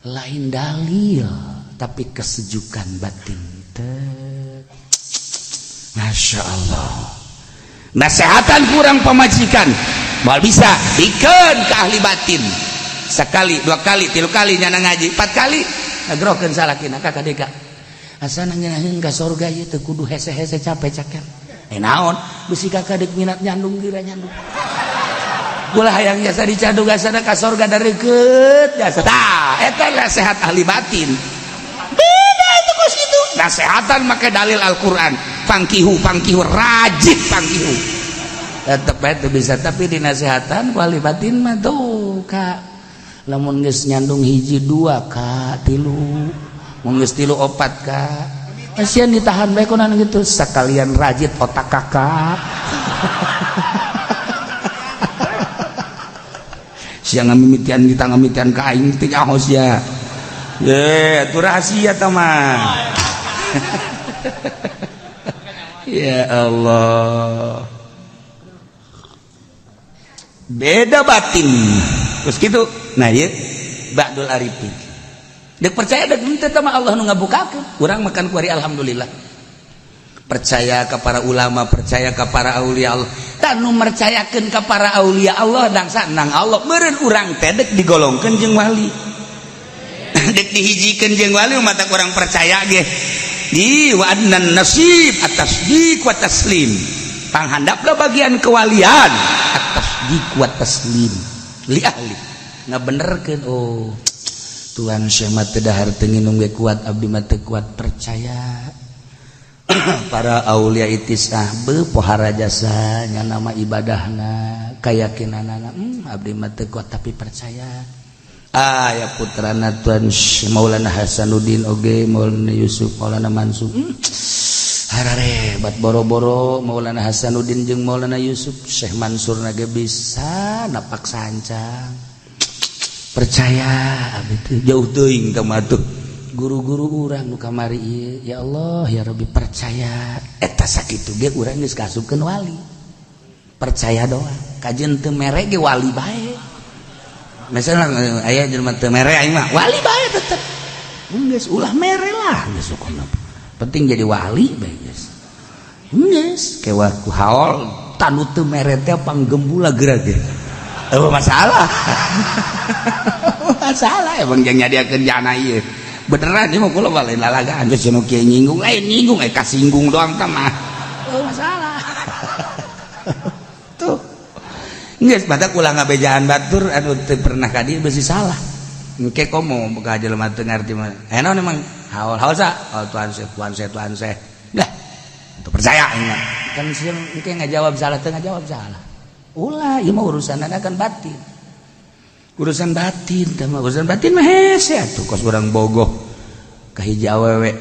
Lain dalil, tapi kesejukan batin teh. Masya Allah, nasehatan kurang pamajikan moal bisa bikeun ke ahli batin. Sekali, dua kali, tilu kali nyana ngaji, empat kali ngagerokeun salakina ka kadeka asa ngeunaheun ka sorga ieu teu kudu hese-hese capek caker. Eh, naon bisi kakak dek minat nyandung gira nyandung ulah hayang jasa dicandung asana ka sorga dareukeut jasa. Tah, eta nasihat ahli batin beda itu kos gitu. Nasehatan make dalil Al-Qur'an, fankihu fankihu, rajin fankihu, tetep bae teu bisa. Tapi dinasehatan ku ahli batin mah tuh, Kak, lamun geus nyandung hiji dua, Kak, tilu, mun geus tilu opat, Kak, kasihan ditahan bae kunaon gitu sekalian rajit otak kakak. Sia ngamimitian kita ngamimitian ka aing teh nyaho sia ye, itu rahasia tah mah. Ya Allah, beda batin terus gitu. Nah, ieu ba'dul arifin dek percaya dek henteu mah Allah nu ngabukakeun. Urang makan kuari alhamdulillah percaya ke para ulama, percaya ke para aulia Allah. Tak nu mercayakeun ke para aulia Allah dangsa nang Allah meureun urang teh dek digolongkeun jeung wali, dek dihijikeun jeung wali mata kurang percaya ge di wa adnan nasib at-tasdiq wa taslim. Panghandapna bagian kewalian at-tasdiq wa taslim li ahli ngabenerkeun. Oh, Tuhan, Syekh mah teu dahar teu nginum ge kuat, abdi mah teu kuat. Percaya para aulia itisah be pohara jasa nya nama ibadahna kayakinanana. Abdi mah teu kuat tapi percaya. Ah ya, putrana Tuan Maulana Hasanuddin oge, Maulana Yusuf, Maulana Mansur, hararebat boro-boro Maulana Hasanuddin jeung Maulana Yusuf, Syekh Mansur nage bisa napak sancang. Percaya abdi teh jauh teuing teh mah tuh guru-guru urang nu kamari ieu. Ya Allah ya Rabbi, percaya eta sakitu ge urang geus kasupkeun wali. Percaya doang kajeun teu mere ge wali bae. Misalnya aya jelema teu mere, aing mah wali bae tetep. Geus ulah mere lah, geus hukumna penting jadi wali bae geus. Geus kewa ku haol tanu teu mere teh panggembula geura ge. Eueuh masalah. Masalah emang jeung nyadiakeun jana ieu. Beneran ieu mah kula lain lalagaan geus nu kieu nyinggung, lain nyinggung eh kasinggung doang tah mah. Eueuh masalah. Tuh. Geus badak ulah ngabejaan batur anu teu pernah ka dieu beusi salah. Engke komo ka jelema teu ngarti mah. Eh, naon emang haol haol sa? Oh, Tuhan Syekh, Tuhan Syekh, Tuhan Syekh. Lah, itu percaya aing mah. Kan sieun engke ngajawab salah teu ngajawab salah. Ulah, ieu mah urusanna kan batin. Urusan batin teh mah, urusan batin mah hese atuh kos urang bogoh ka hiji awewe.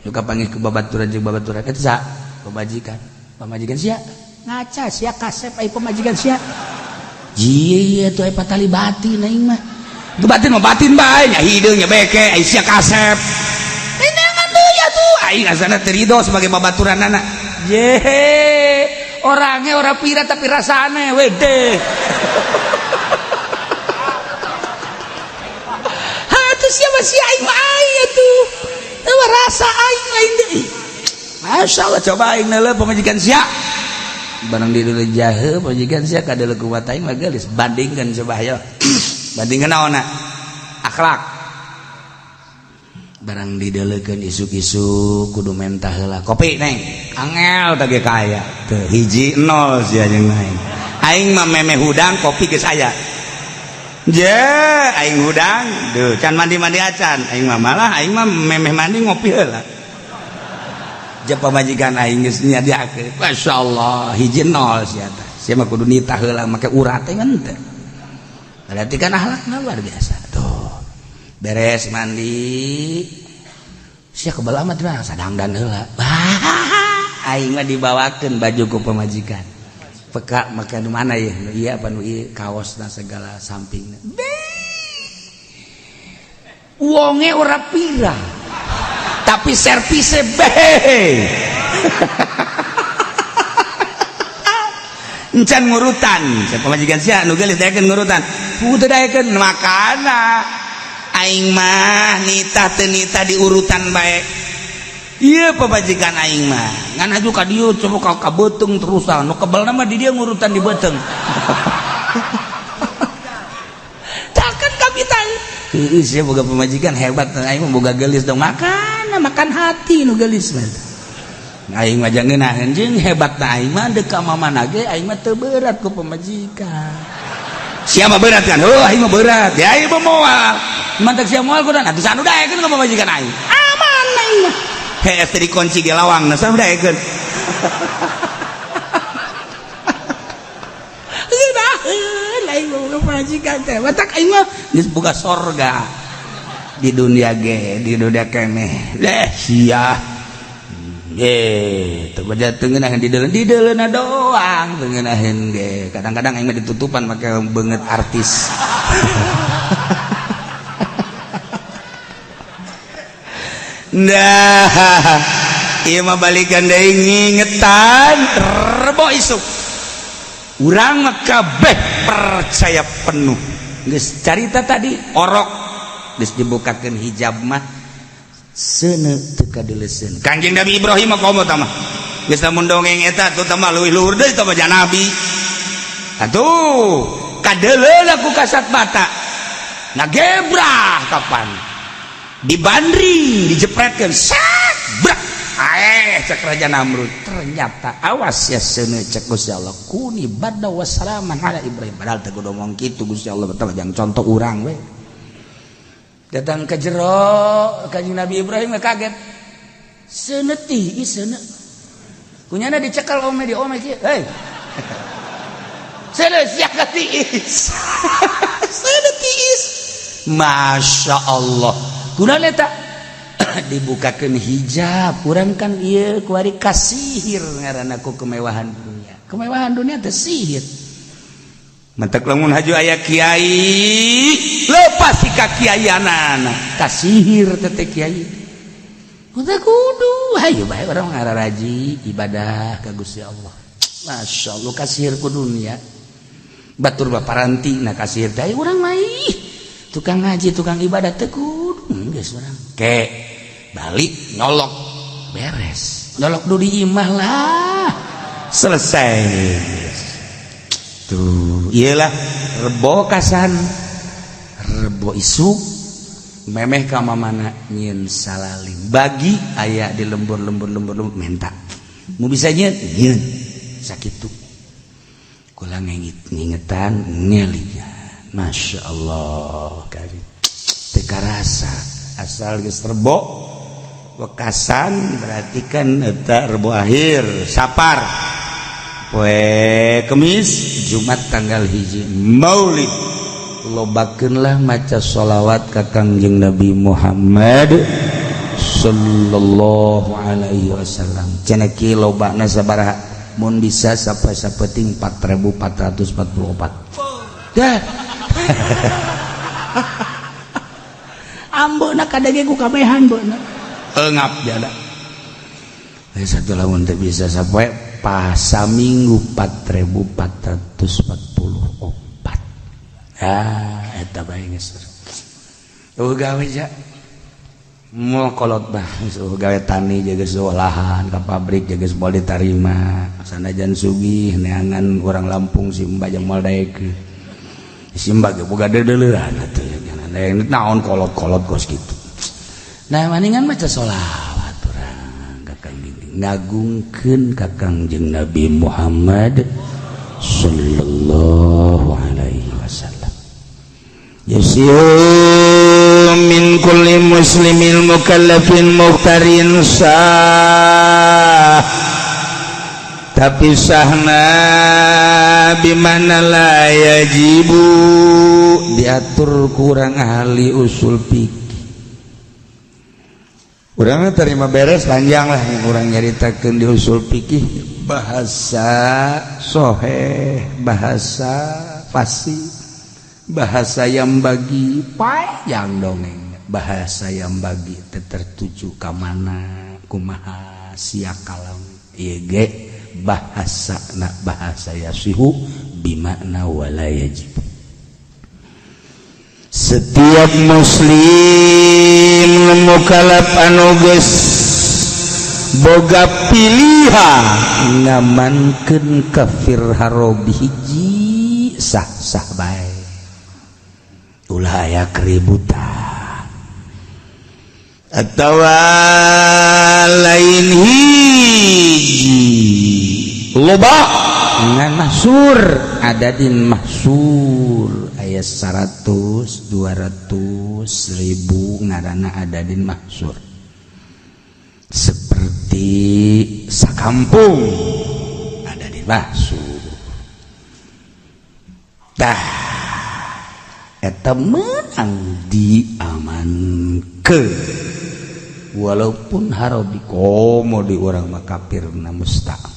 Nu kapanggih ku babaturan jeung babaturan eta sa pamajikan. Pamajikan sia ngaca sia kasep ai pamajikan sia. Jie atuh ai patali batin aing mah. Itu batin mah batin bae nya hideung nya beke ai sia kasep. Nenangan deui atuh aing asana teu ridho sebagai babaturanana. Ye, orangnya ora pira tapi rasane wede. Ha tuh siapa si aing mah aing atuh. Teu rasa aing lain deui. Masya Allah, coba aing neuleuh pamajikan sia. Barang di dulu jahe pamajikan sia kadeuleuh kuat aing mah geulis. Bandingkeun coba ayo. Bandingkeun naonna? Akhlak. Barang dideleukeun isuk-isuk kudu mentah heula kopi neng angel teh ge kaya teu hiji nol sia jeung aing. Aing mah memeh hudang kopi geus aya je aing hudang duh can mandi-mandi acan aing mah, malah aing mah memeh mandi ngopi heula je pamajikan aing geus nyadiakeun. Masyaallah, hiji nol sia teh. Sia mah kudu nitah heula make urat teh teu. Berarti kan akhlakna luar biasa tuh. Beres mandi sia kebal amat mah sadangdan heula. Aing mah dibawakeun baju ku pamajikan peka make nu mana ya nu ieu apa nu ieu kaosna segala sampingna. Wonge ora pira tapi servise be encan ngurutan. Sia pamajikan sia nu geulis daekeun ngurutan teu daekeun makana. Aing mah nitah teu nitah di urutan bae. Iya pamajikan aing mah ngan aju ka dieu coba ka beuteung terusan nu kebelna mah di dieu ngurutan di beuteung. Takkan kapitan. Heueuh sia boga pamajikan hebat, aing mah boga geulis dong, makan makan hati nu geulis mah. Aing mah ngeunaheun jeung hebatna aing mah deuk ka mamana ge aing mah teu berat ku pamajikan. Siapa berat kan? Oh, aing mah berat. Ya aing mah moal. Mantak sia moal kudan atuh sanu daekeun ka pamajikan aing. Aman aing mah. Hees teh dikunci ge lawang, nah sanu daekeun. Ngeunaheun aing mah pamajikan teh. Matak aing mah geus boga sorga di dunia ge, di dunia keneh. Leh sia. Teu baja teu ngeunaheun di deuleuna doang teu ngeunaheun ge. Kadang-kadang aing mah ditutupan make beungeut artis. Nah, ieu mah balikan deui ngingetan rebo isuk. Urang mah kabeh percaya penuh. Geus carita tadi orok geus dibukakeun hijab mah seuneu teu kadeuleseun. Kanjeng Nabi Ibrahim mah komo tah mah. Geus lamun dongeng eta tuh tah mah leuwih luhur deui tah mah nabi. Atuh kadeuleuna ku kasat mata. Ngagebrah kapan? Dibandring, dijepretkeun, sat, brak. Aeh cek Raja Namrud. Ternyata awas ya seuneu cek Gusti Allah. Kuni badda wassalaman ala Ibrahim. Padahal teu kudu ngomong kitu Gusti Allah teh jang contoh urang we. Datang ke jero Kanjeng Nabi Ibrahim kaget. Seuneu tiis seuneu. Kunyana dicekal ome di ome kieu. Hei. Seuneu sia ka tiis. Seuneu tiis. Masya Allah. Kunaon eta? Dibukakeun hijab. Urang kan ieu kuari kasihir ngaranna ku kemewahan dunia. Kemewahan dunia teh sihir. Mentek lamun haju aya kiai, lepas si kakiaianana, kasihir teh kiai. Udah kudu, hayu bae urang ngararaji ibadah ka Gusti Allah. Masya Allah kasihir ku dunia. Batur baparanti na kasihir teh urang mah ih, tukang ngaji, tukang ibadah teh kudu geus urang. Ke balik nyolok beres. Nyolok du di imah lah. Selesai. Tuh, iyalah rebo kasan rebo isuk memeh ka mamana nyieun salalim bagi aya di lembur-lembur lembur-lembur menta mu bisa nyieun nyieun sakitu kula ngingetan ngelingan Masya Allah kali teu karasa asal geus rebo wekasan berarti kan eta rebo akhir sapar poe Kemis Jumat tanggal 1 Maulid lobakeunlah maca sholawat ka Kangjeng Nabi Muhammad sallallahu alaihi wasallam. Cenah ki lobana sabaraha mun bisa sampai sapeting 4444 dah. Ambeuna kadege ku kabehan beuna engap jada. Satu lamun teu bisa sampai pas minggu 4444. Ah eta bae geus eueuh gawe ja moal kolot bah geus eueuh gawe tani jaga lahan ka pabrik jaga moal ditarima sanajan sugih neangan urang Lampung si Mbak jeung moal daekeun si Mbak ge boga deudeuleun atuh ya naon kolot-kolot kos kitu. Nah maningan maca sholawat urang ka Kangjeng ngagungkeun ka Kangjeng Nabi Muhammad sallallahu alaihi wasallam. Yasiu min kulli muslimin mukallafin muhtarin sah tapi sahna bimana la yajibu diatur kurang ahli usul fikih. Urang terima beres panjang lah yang urang nyaritakeun di usul fikih bahasa soheh, bahasa fasih, bahasa yang bagi panjang dongeng, bahasa yang bagi tertuju ka mana kumaha sia kalam ieu ge bahasa na bahasa yasihu bimakna wala yajib. Setiap muslim mukalaf anu geus boga pilihan ngamankeun kafir harobi hiji, sah-sah bae, ulah aya keributan atau lain hiji, loba ngan mahsur, adadin mahsur, aya 100, 200, 1000, ngaranna adadin mahsur, seperti sakampung adadin mahsur. Tah, eta menang diamankeun walaupun harobi, komo di urang mah kafirna musta'man.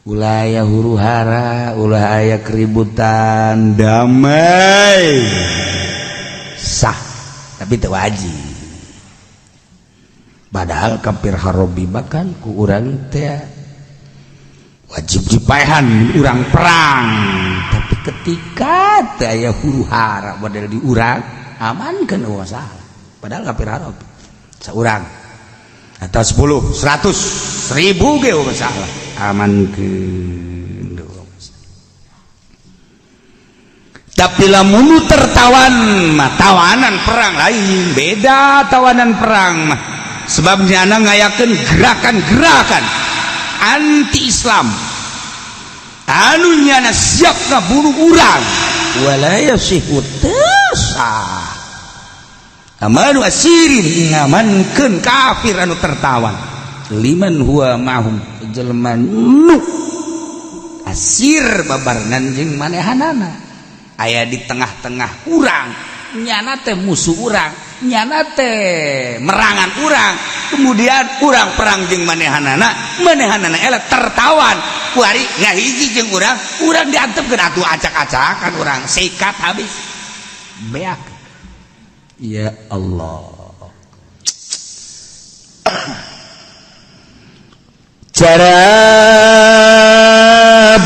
Ulah aya huru hara, ulah aya keributan, damai, sah, tapi itu wajib. Padahal kafir harobi bahkan ku urang teh wajib dipaehan, urang perang. Tapi ketika teh aya huru hara model di urang, aman kan, masalah. Padahal kafir harobi seorang atau 10, 100, 1000 ge masalah, aman ke. Tapi lamun tertawan mah, tawanan perang lain, beda tawanan perang mah, sebabnya anak ngayakeun gerakan-gerakan anti Islam anu nyana siap ngabunuh urang, wala yasihu, sah amanu asirin, ngamankeun kafir anu tertawan, liman huwa ma'hum, jelema nu asir babarengan jeung manehanana, aya di tengah-tengah urang, nyana teh musuh urang, nyana teh merangan urang. Kemudian urang perang jeung manehanana, manehanana eleh tertawan, kuari ngahiji jeung urang, urang diantepkeun atuh, acak-acakan urang, sikat habis, beak. Ya Allah, cara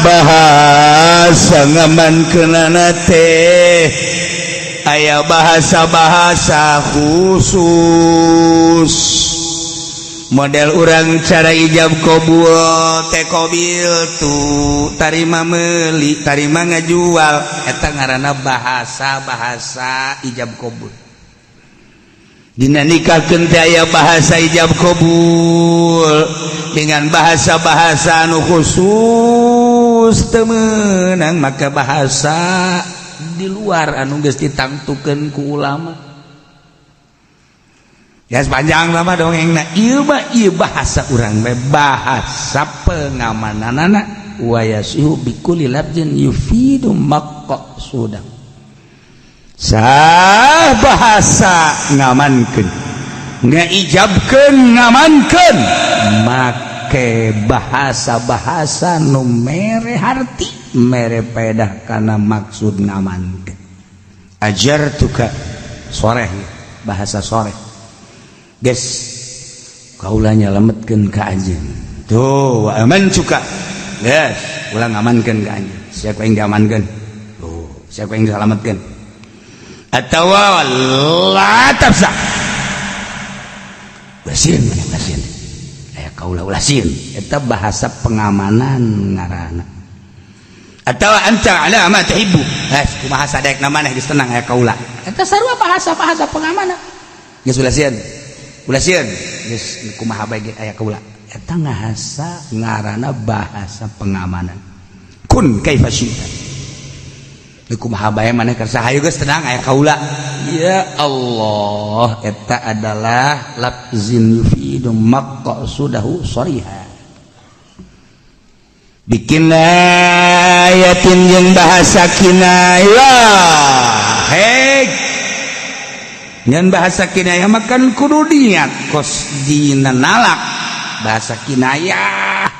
bahasa ngamankeunana teh aya bahasa-bahasa khusus, model urang cara ijab kobul teh, qobiltu, tarima meuli, tarima ngajual, eta ngaranna bahasa-bahasa ijab kobul. Dina nikahkeun teh aya bahasa ijab kobul dengan bahasa-bahasa anu khusus teu meunang, maka bahasa di luar anu geus ditangtukeun ku ulama ya. Sepanjang lama dongengna ieu mah, ieu bahasa urang we, bahasa pengamananana, wa yasihu bikulli lafzin yufidu maqsudah, sah bahasa ngamankeun, ngaijabkeun, ngamankeun make bahasa-bahasa nu mere harti, mere pedah kana maksud ngamankeun. Ajartuka soreh, bahasa soreh, geus kaula nyalametkeun ka anjeun tuh, wa amantuka, geus ulah ngamankeun ka anjeun, siapa yang diamankeun tuh, siapa yang diselamatkeun, atau la tafsa, ulah sieun maneh, ulah sieun, aya kaula, ulah sieun, eta bahasa pengamanan ngaranna. Atau anta ala ma tuhibbu, eh kumaha sadaekna maneh, geus tenang, aya kaula, eta sarua bahasa-bahasa pengamanan. Geus ulah sieun, ulah sieun, geus kumaha bae ge aya kaula, eta ngahasa ngaranna bahasa pengamanan. Kun kaifa syi'ta, kumaha bae maneh kersa, hayu geus tenang, aya kaula. Ya Allah, eta adalah lafzin yufidu maqsudahu shariha. Bikinayatin jeung bahasa kinayah, hei, ngan bahasa kinayah makan kudu niat kos dina nalak bahasa kinayah.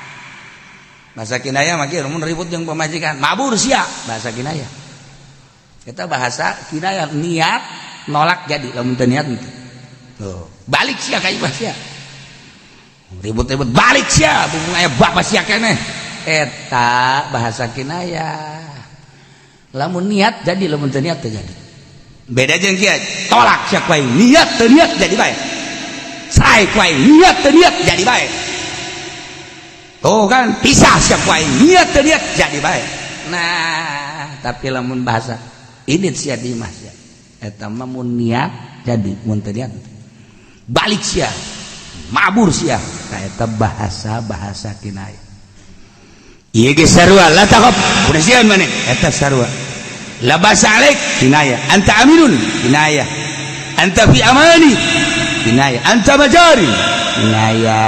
Bahasa kinayah mah kieu, mun ribut jeung pamajikan, mabur sia, bahasa kinayah. Eta bahasa kinayah, niat nolak jadi, lamun teu niat henteu. Tuh, balik sia ka imah sia, ribut-ribut, balik sia, mumpung aya bapak sia keneh, eta bahasa kinayah. Lamun niat jadi, lamun teu niat teu jadi. Beda jeung kieu, tolak sia ku aing, niat teu niat jadi bae. Cerai ku aing, niat teu niat jadi bae. Tuh kan, pisah sia ku aing, niat teu niat jadi bae. Nah, tapi lamun bahasa ini sia di imah sia. Eta mah mun niat jadi, mun teu niat balik sia, mabur sia. Nah, eta bahasa-bahasa kinaya. Ieu ge sarua, la takhaf, udah sieun maneh, eta sarua. La basa alaik kinaya, anta aminun kinaya, anta fi amani kinaya, anta majari kinaya.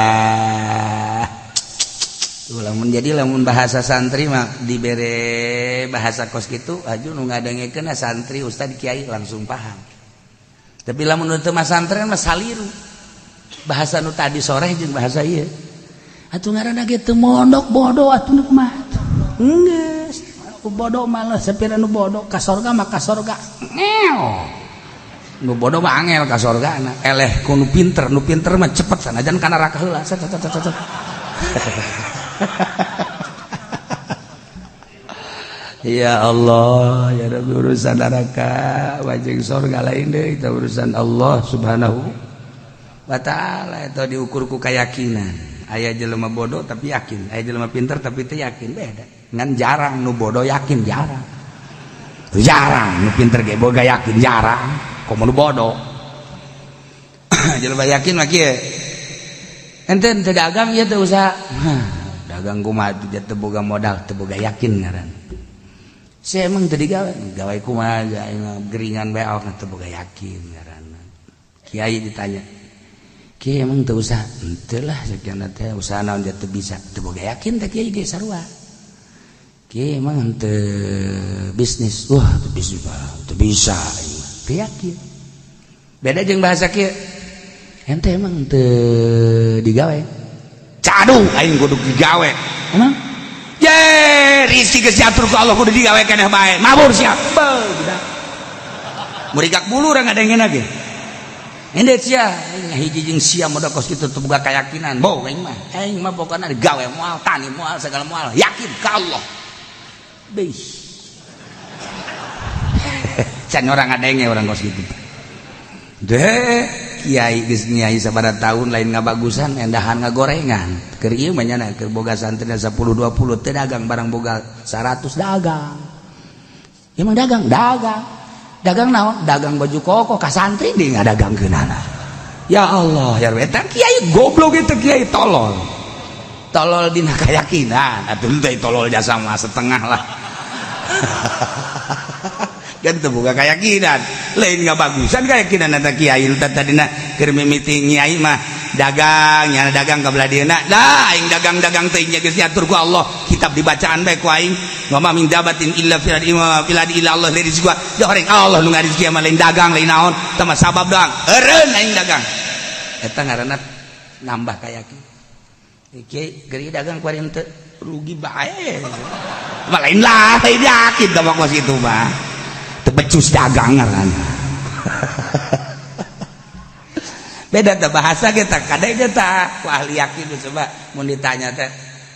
Tuh lamun jadi lamun bahasa santri mah dibere bahasa kos kitu aju nu ngadengekeun santri ustad kiai langsung paham. Tapi lamun teu mah santren mah saliru. Bahasa nu tadi sore jeung bahasa ieu. Atuh ngaranna ge teu mondok bodoh atuh nu kumaha tuh. Geus bodoh malah sepira nu bodoh ka sorga mah ka sorga. Ngeo. Nu bodoh mah angel ka sorga na. Eleh ku nu pinter mah cepet sanajan ka neraka heula. Set set set set. Ya Allah, ya Rabbi, urusan neraka wajing sorga lain deui, itu urusan Allah Subhanahu wa taala. Itu diukur ku keyakinan. Aya jelema bodoh tapi yakin, aya jelema pinter tapi teu yakin, beda. Ngan jarang nu bodoh yakin, jarang. Jarang nu pinter ge boga yakin, jarang. Komo nu bodoh. Jelema yakin mah kieu. Ente teu dagang ieu teu usaha. Dagang kumaha teu boga modal, teu boga yakin ngaran. Saya emang teu digawe, gawe kumaha aing geringan bae awakna teu boga yakin ngaranna. Kiai ditanya, kiai emang teu usaha? Henteu lah sekian teh usaha naon teu bisa, teu boga yakin teh kiai ge sarua. Kiai emang henteu bisnis, wah teu bisnis teu bisa aing mah, teu yakin. Beda jeung bahasa kieu, ente emang teu digawe? Cadu aing kudu digawe. Emang? Ye, rizki geus diatur ku Allah kudu digawe keneh bae. Mabur siap. Beuh, budak. Murigak bulu urang ngadengena ge. Ende sia, hiji jeung sia modal kos kitu teu boga keyakinan. Boh aing mah. Aing mah pokona digawe moal, tani moal, segala moal, yakin ka Allah. Beuh. Can orang ngadenge orang kos kitu. Deh, kiai geus nyai sabaraha tahun lain ngabagusan endahan ngagorengan. Keur ieu mah nyana keur boga santri 10 20 teu dagang barang boga 100 dagang. Emang dagang, dagang. Dagang naon? Dagang baju koko ka santri deui ngadagangkeunana. Ya Allah, ya Rabbi, eta kiai goblok itu kiai tolol. Tolol dina keyakinan, atuh teh tolol jasa mah setengah lah. Kan teu boga keyakinan, lain ngabagusan keyakinan eta kiai tadina keur mimiti nyai mah dagang, nyana dagang ka belah dieuna. Dah aing dagang-dagang teh nya geus diatur ku Allah, kitab dibacaan bae ku aing. Wa ma min dabatin illa fil ardi fil ardi illa Allah rizqu. Joreng Allah nu ngarizki mah lain dagang lain naon, teh mah sabab doang. Eureun aing dagang. Eta ngaranna nambah kayakinan. Kiai geri dagang kuari henteu rugi bae. Mah lain lah, lain yakin teh mah kos kitu mah. Teu becus dagang ngaranna. Beda teh bahasa kita, kadang kita ku ahli yakin coba mun ditanya teh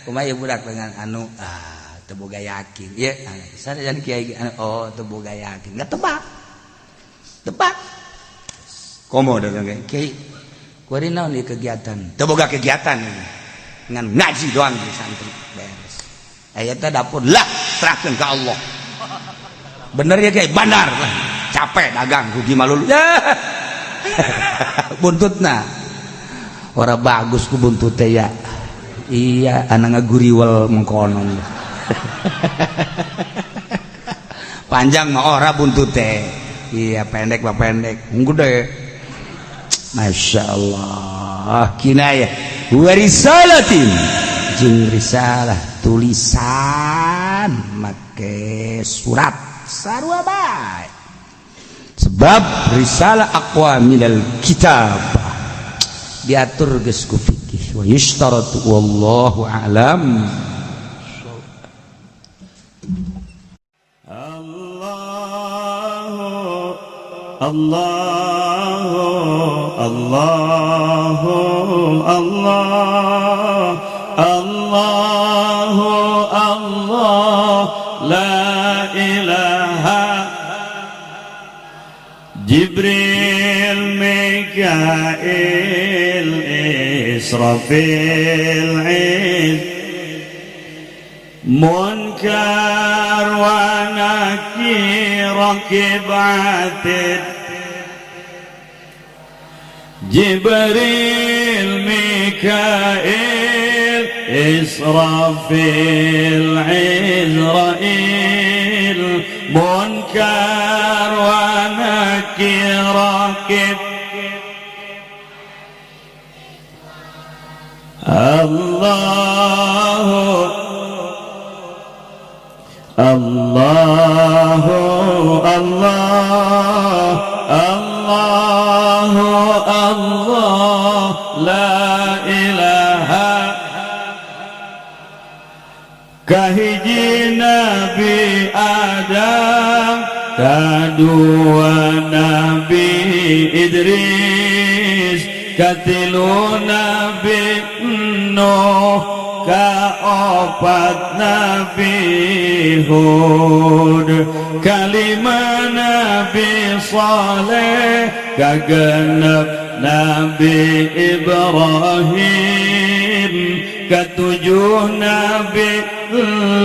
kumaha ieu budak dengan anu ah teu boga yakin. Ieu sanajan kiai oh teu boga yakin. Enggak tebak. Tebak. Komo datang kiai kuari naon ieu kegiatan? Teu boga kegiatan ngan ngaji doang di santri beres. Aya teh dapur lah serahkeun ka Allah. Bener ya kiai? Bandar lah. Capek dagang rugi malulu. Ya. Buntutna ora bagus ku buntut teh ya. Iya, anak ngaguriwel mengkonon. Panjang mah ora buntut teh. Iya, pendek mah pendek. Gede. Masya Allah. Kinayah warisalatin jeung risalah tulisan make surat sarua bae. Sebab risalah aqwa minal kitab diatur geus ku fikih wa yushtaratu wallahu a'lam. Allahu Allahu Allahu Allah Allahu Allah la ilaha Jibril Mikail Israfil Munkar wa Nakir Raqib Atid Jibril Mikail Israfil Izrail Munkar wa Nakir Raqib Allahu Allahu Allah Allahu Allah la ilaha kahiji Nabi Adam kadua Nabi Idris katilu Nabi Nuh kaopat Nabi Hud kalima Nabi Saleh kagenep Nabi Ibrahim ketujuh Nabi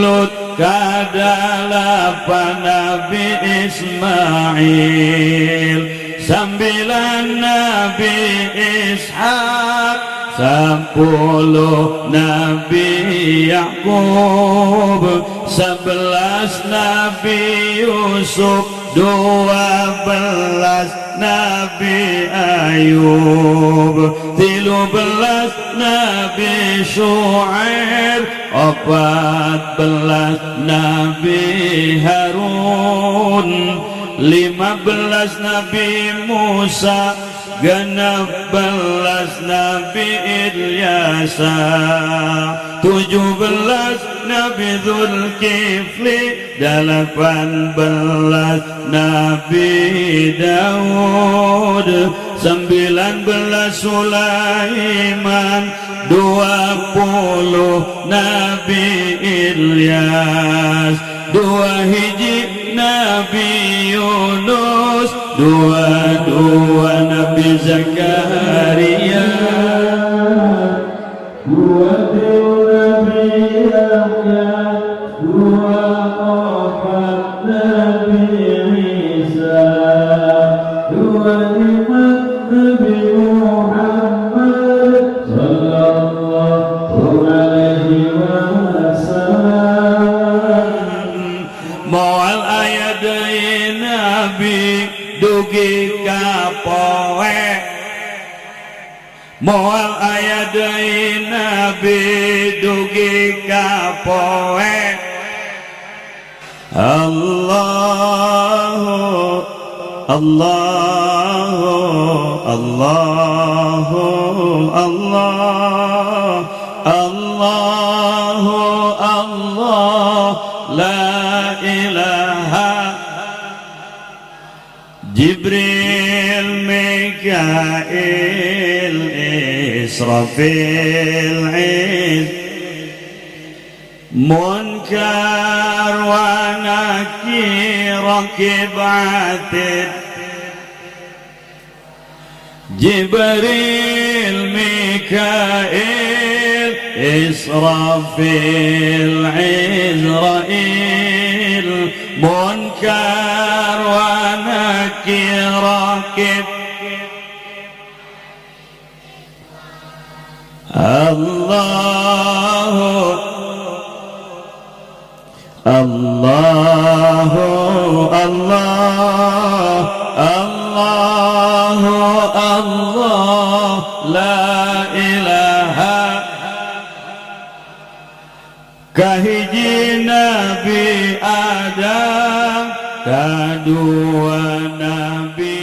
Lut kadalapan Nabi Ismail 9 Nabi Ishak 10 Nabi Yakub 11 Nabi Yusuf 12 Nabi Ayub 13 Nabi Shu'aib 14 Nabi Harun 15 Nabi Musa 16 Nabi Ilyasa 17 Nabi Zulkifli 18 Nabi Daud 19 Sulaiman 20 Nabi Ilyas 2 hiji Nabi Yunus 22 Nabi Zakaria 23 Nabi Yahya 24 Nabi Isa 25 Nabi Muhammad sallallahu alaihi wasallam. Moal aya deui Nabi dugi ka poe moal aya deui Nabi dugi ka poe Allahu Allahu Allahu Allah Allahu Allah la ilaha Jibril Mikail Israfil Munkar wa Nakir Raqib Atid Jibril Mikail Israfil Izrail Munkar wa Nakir Raqib Allahu Allahu Allah Allahu Allah la ilaha kahiji Nabi Adam kadua Nabi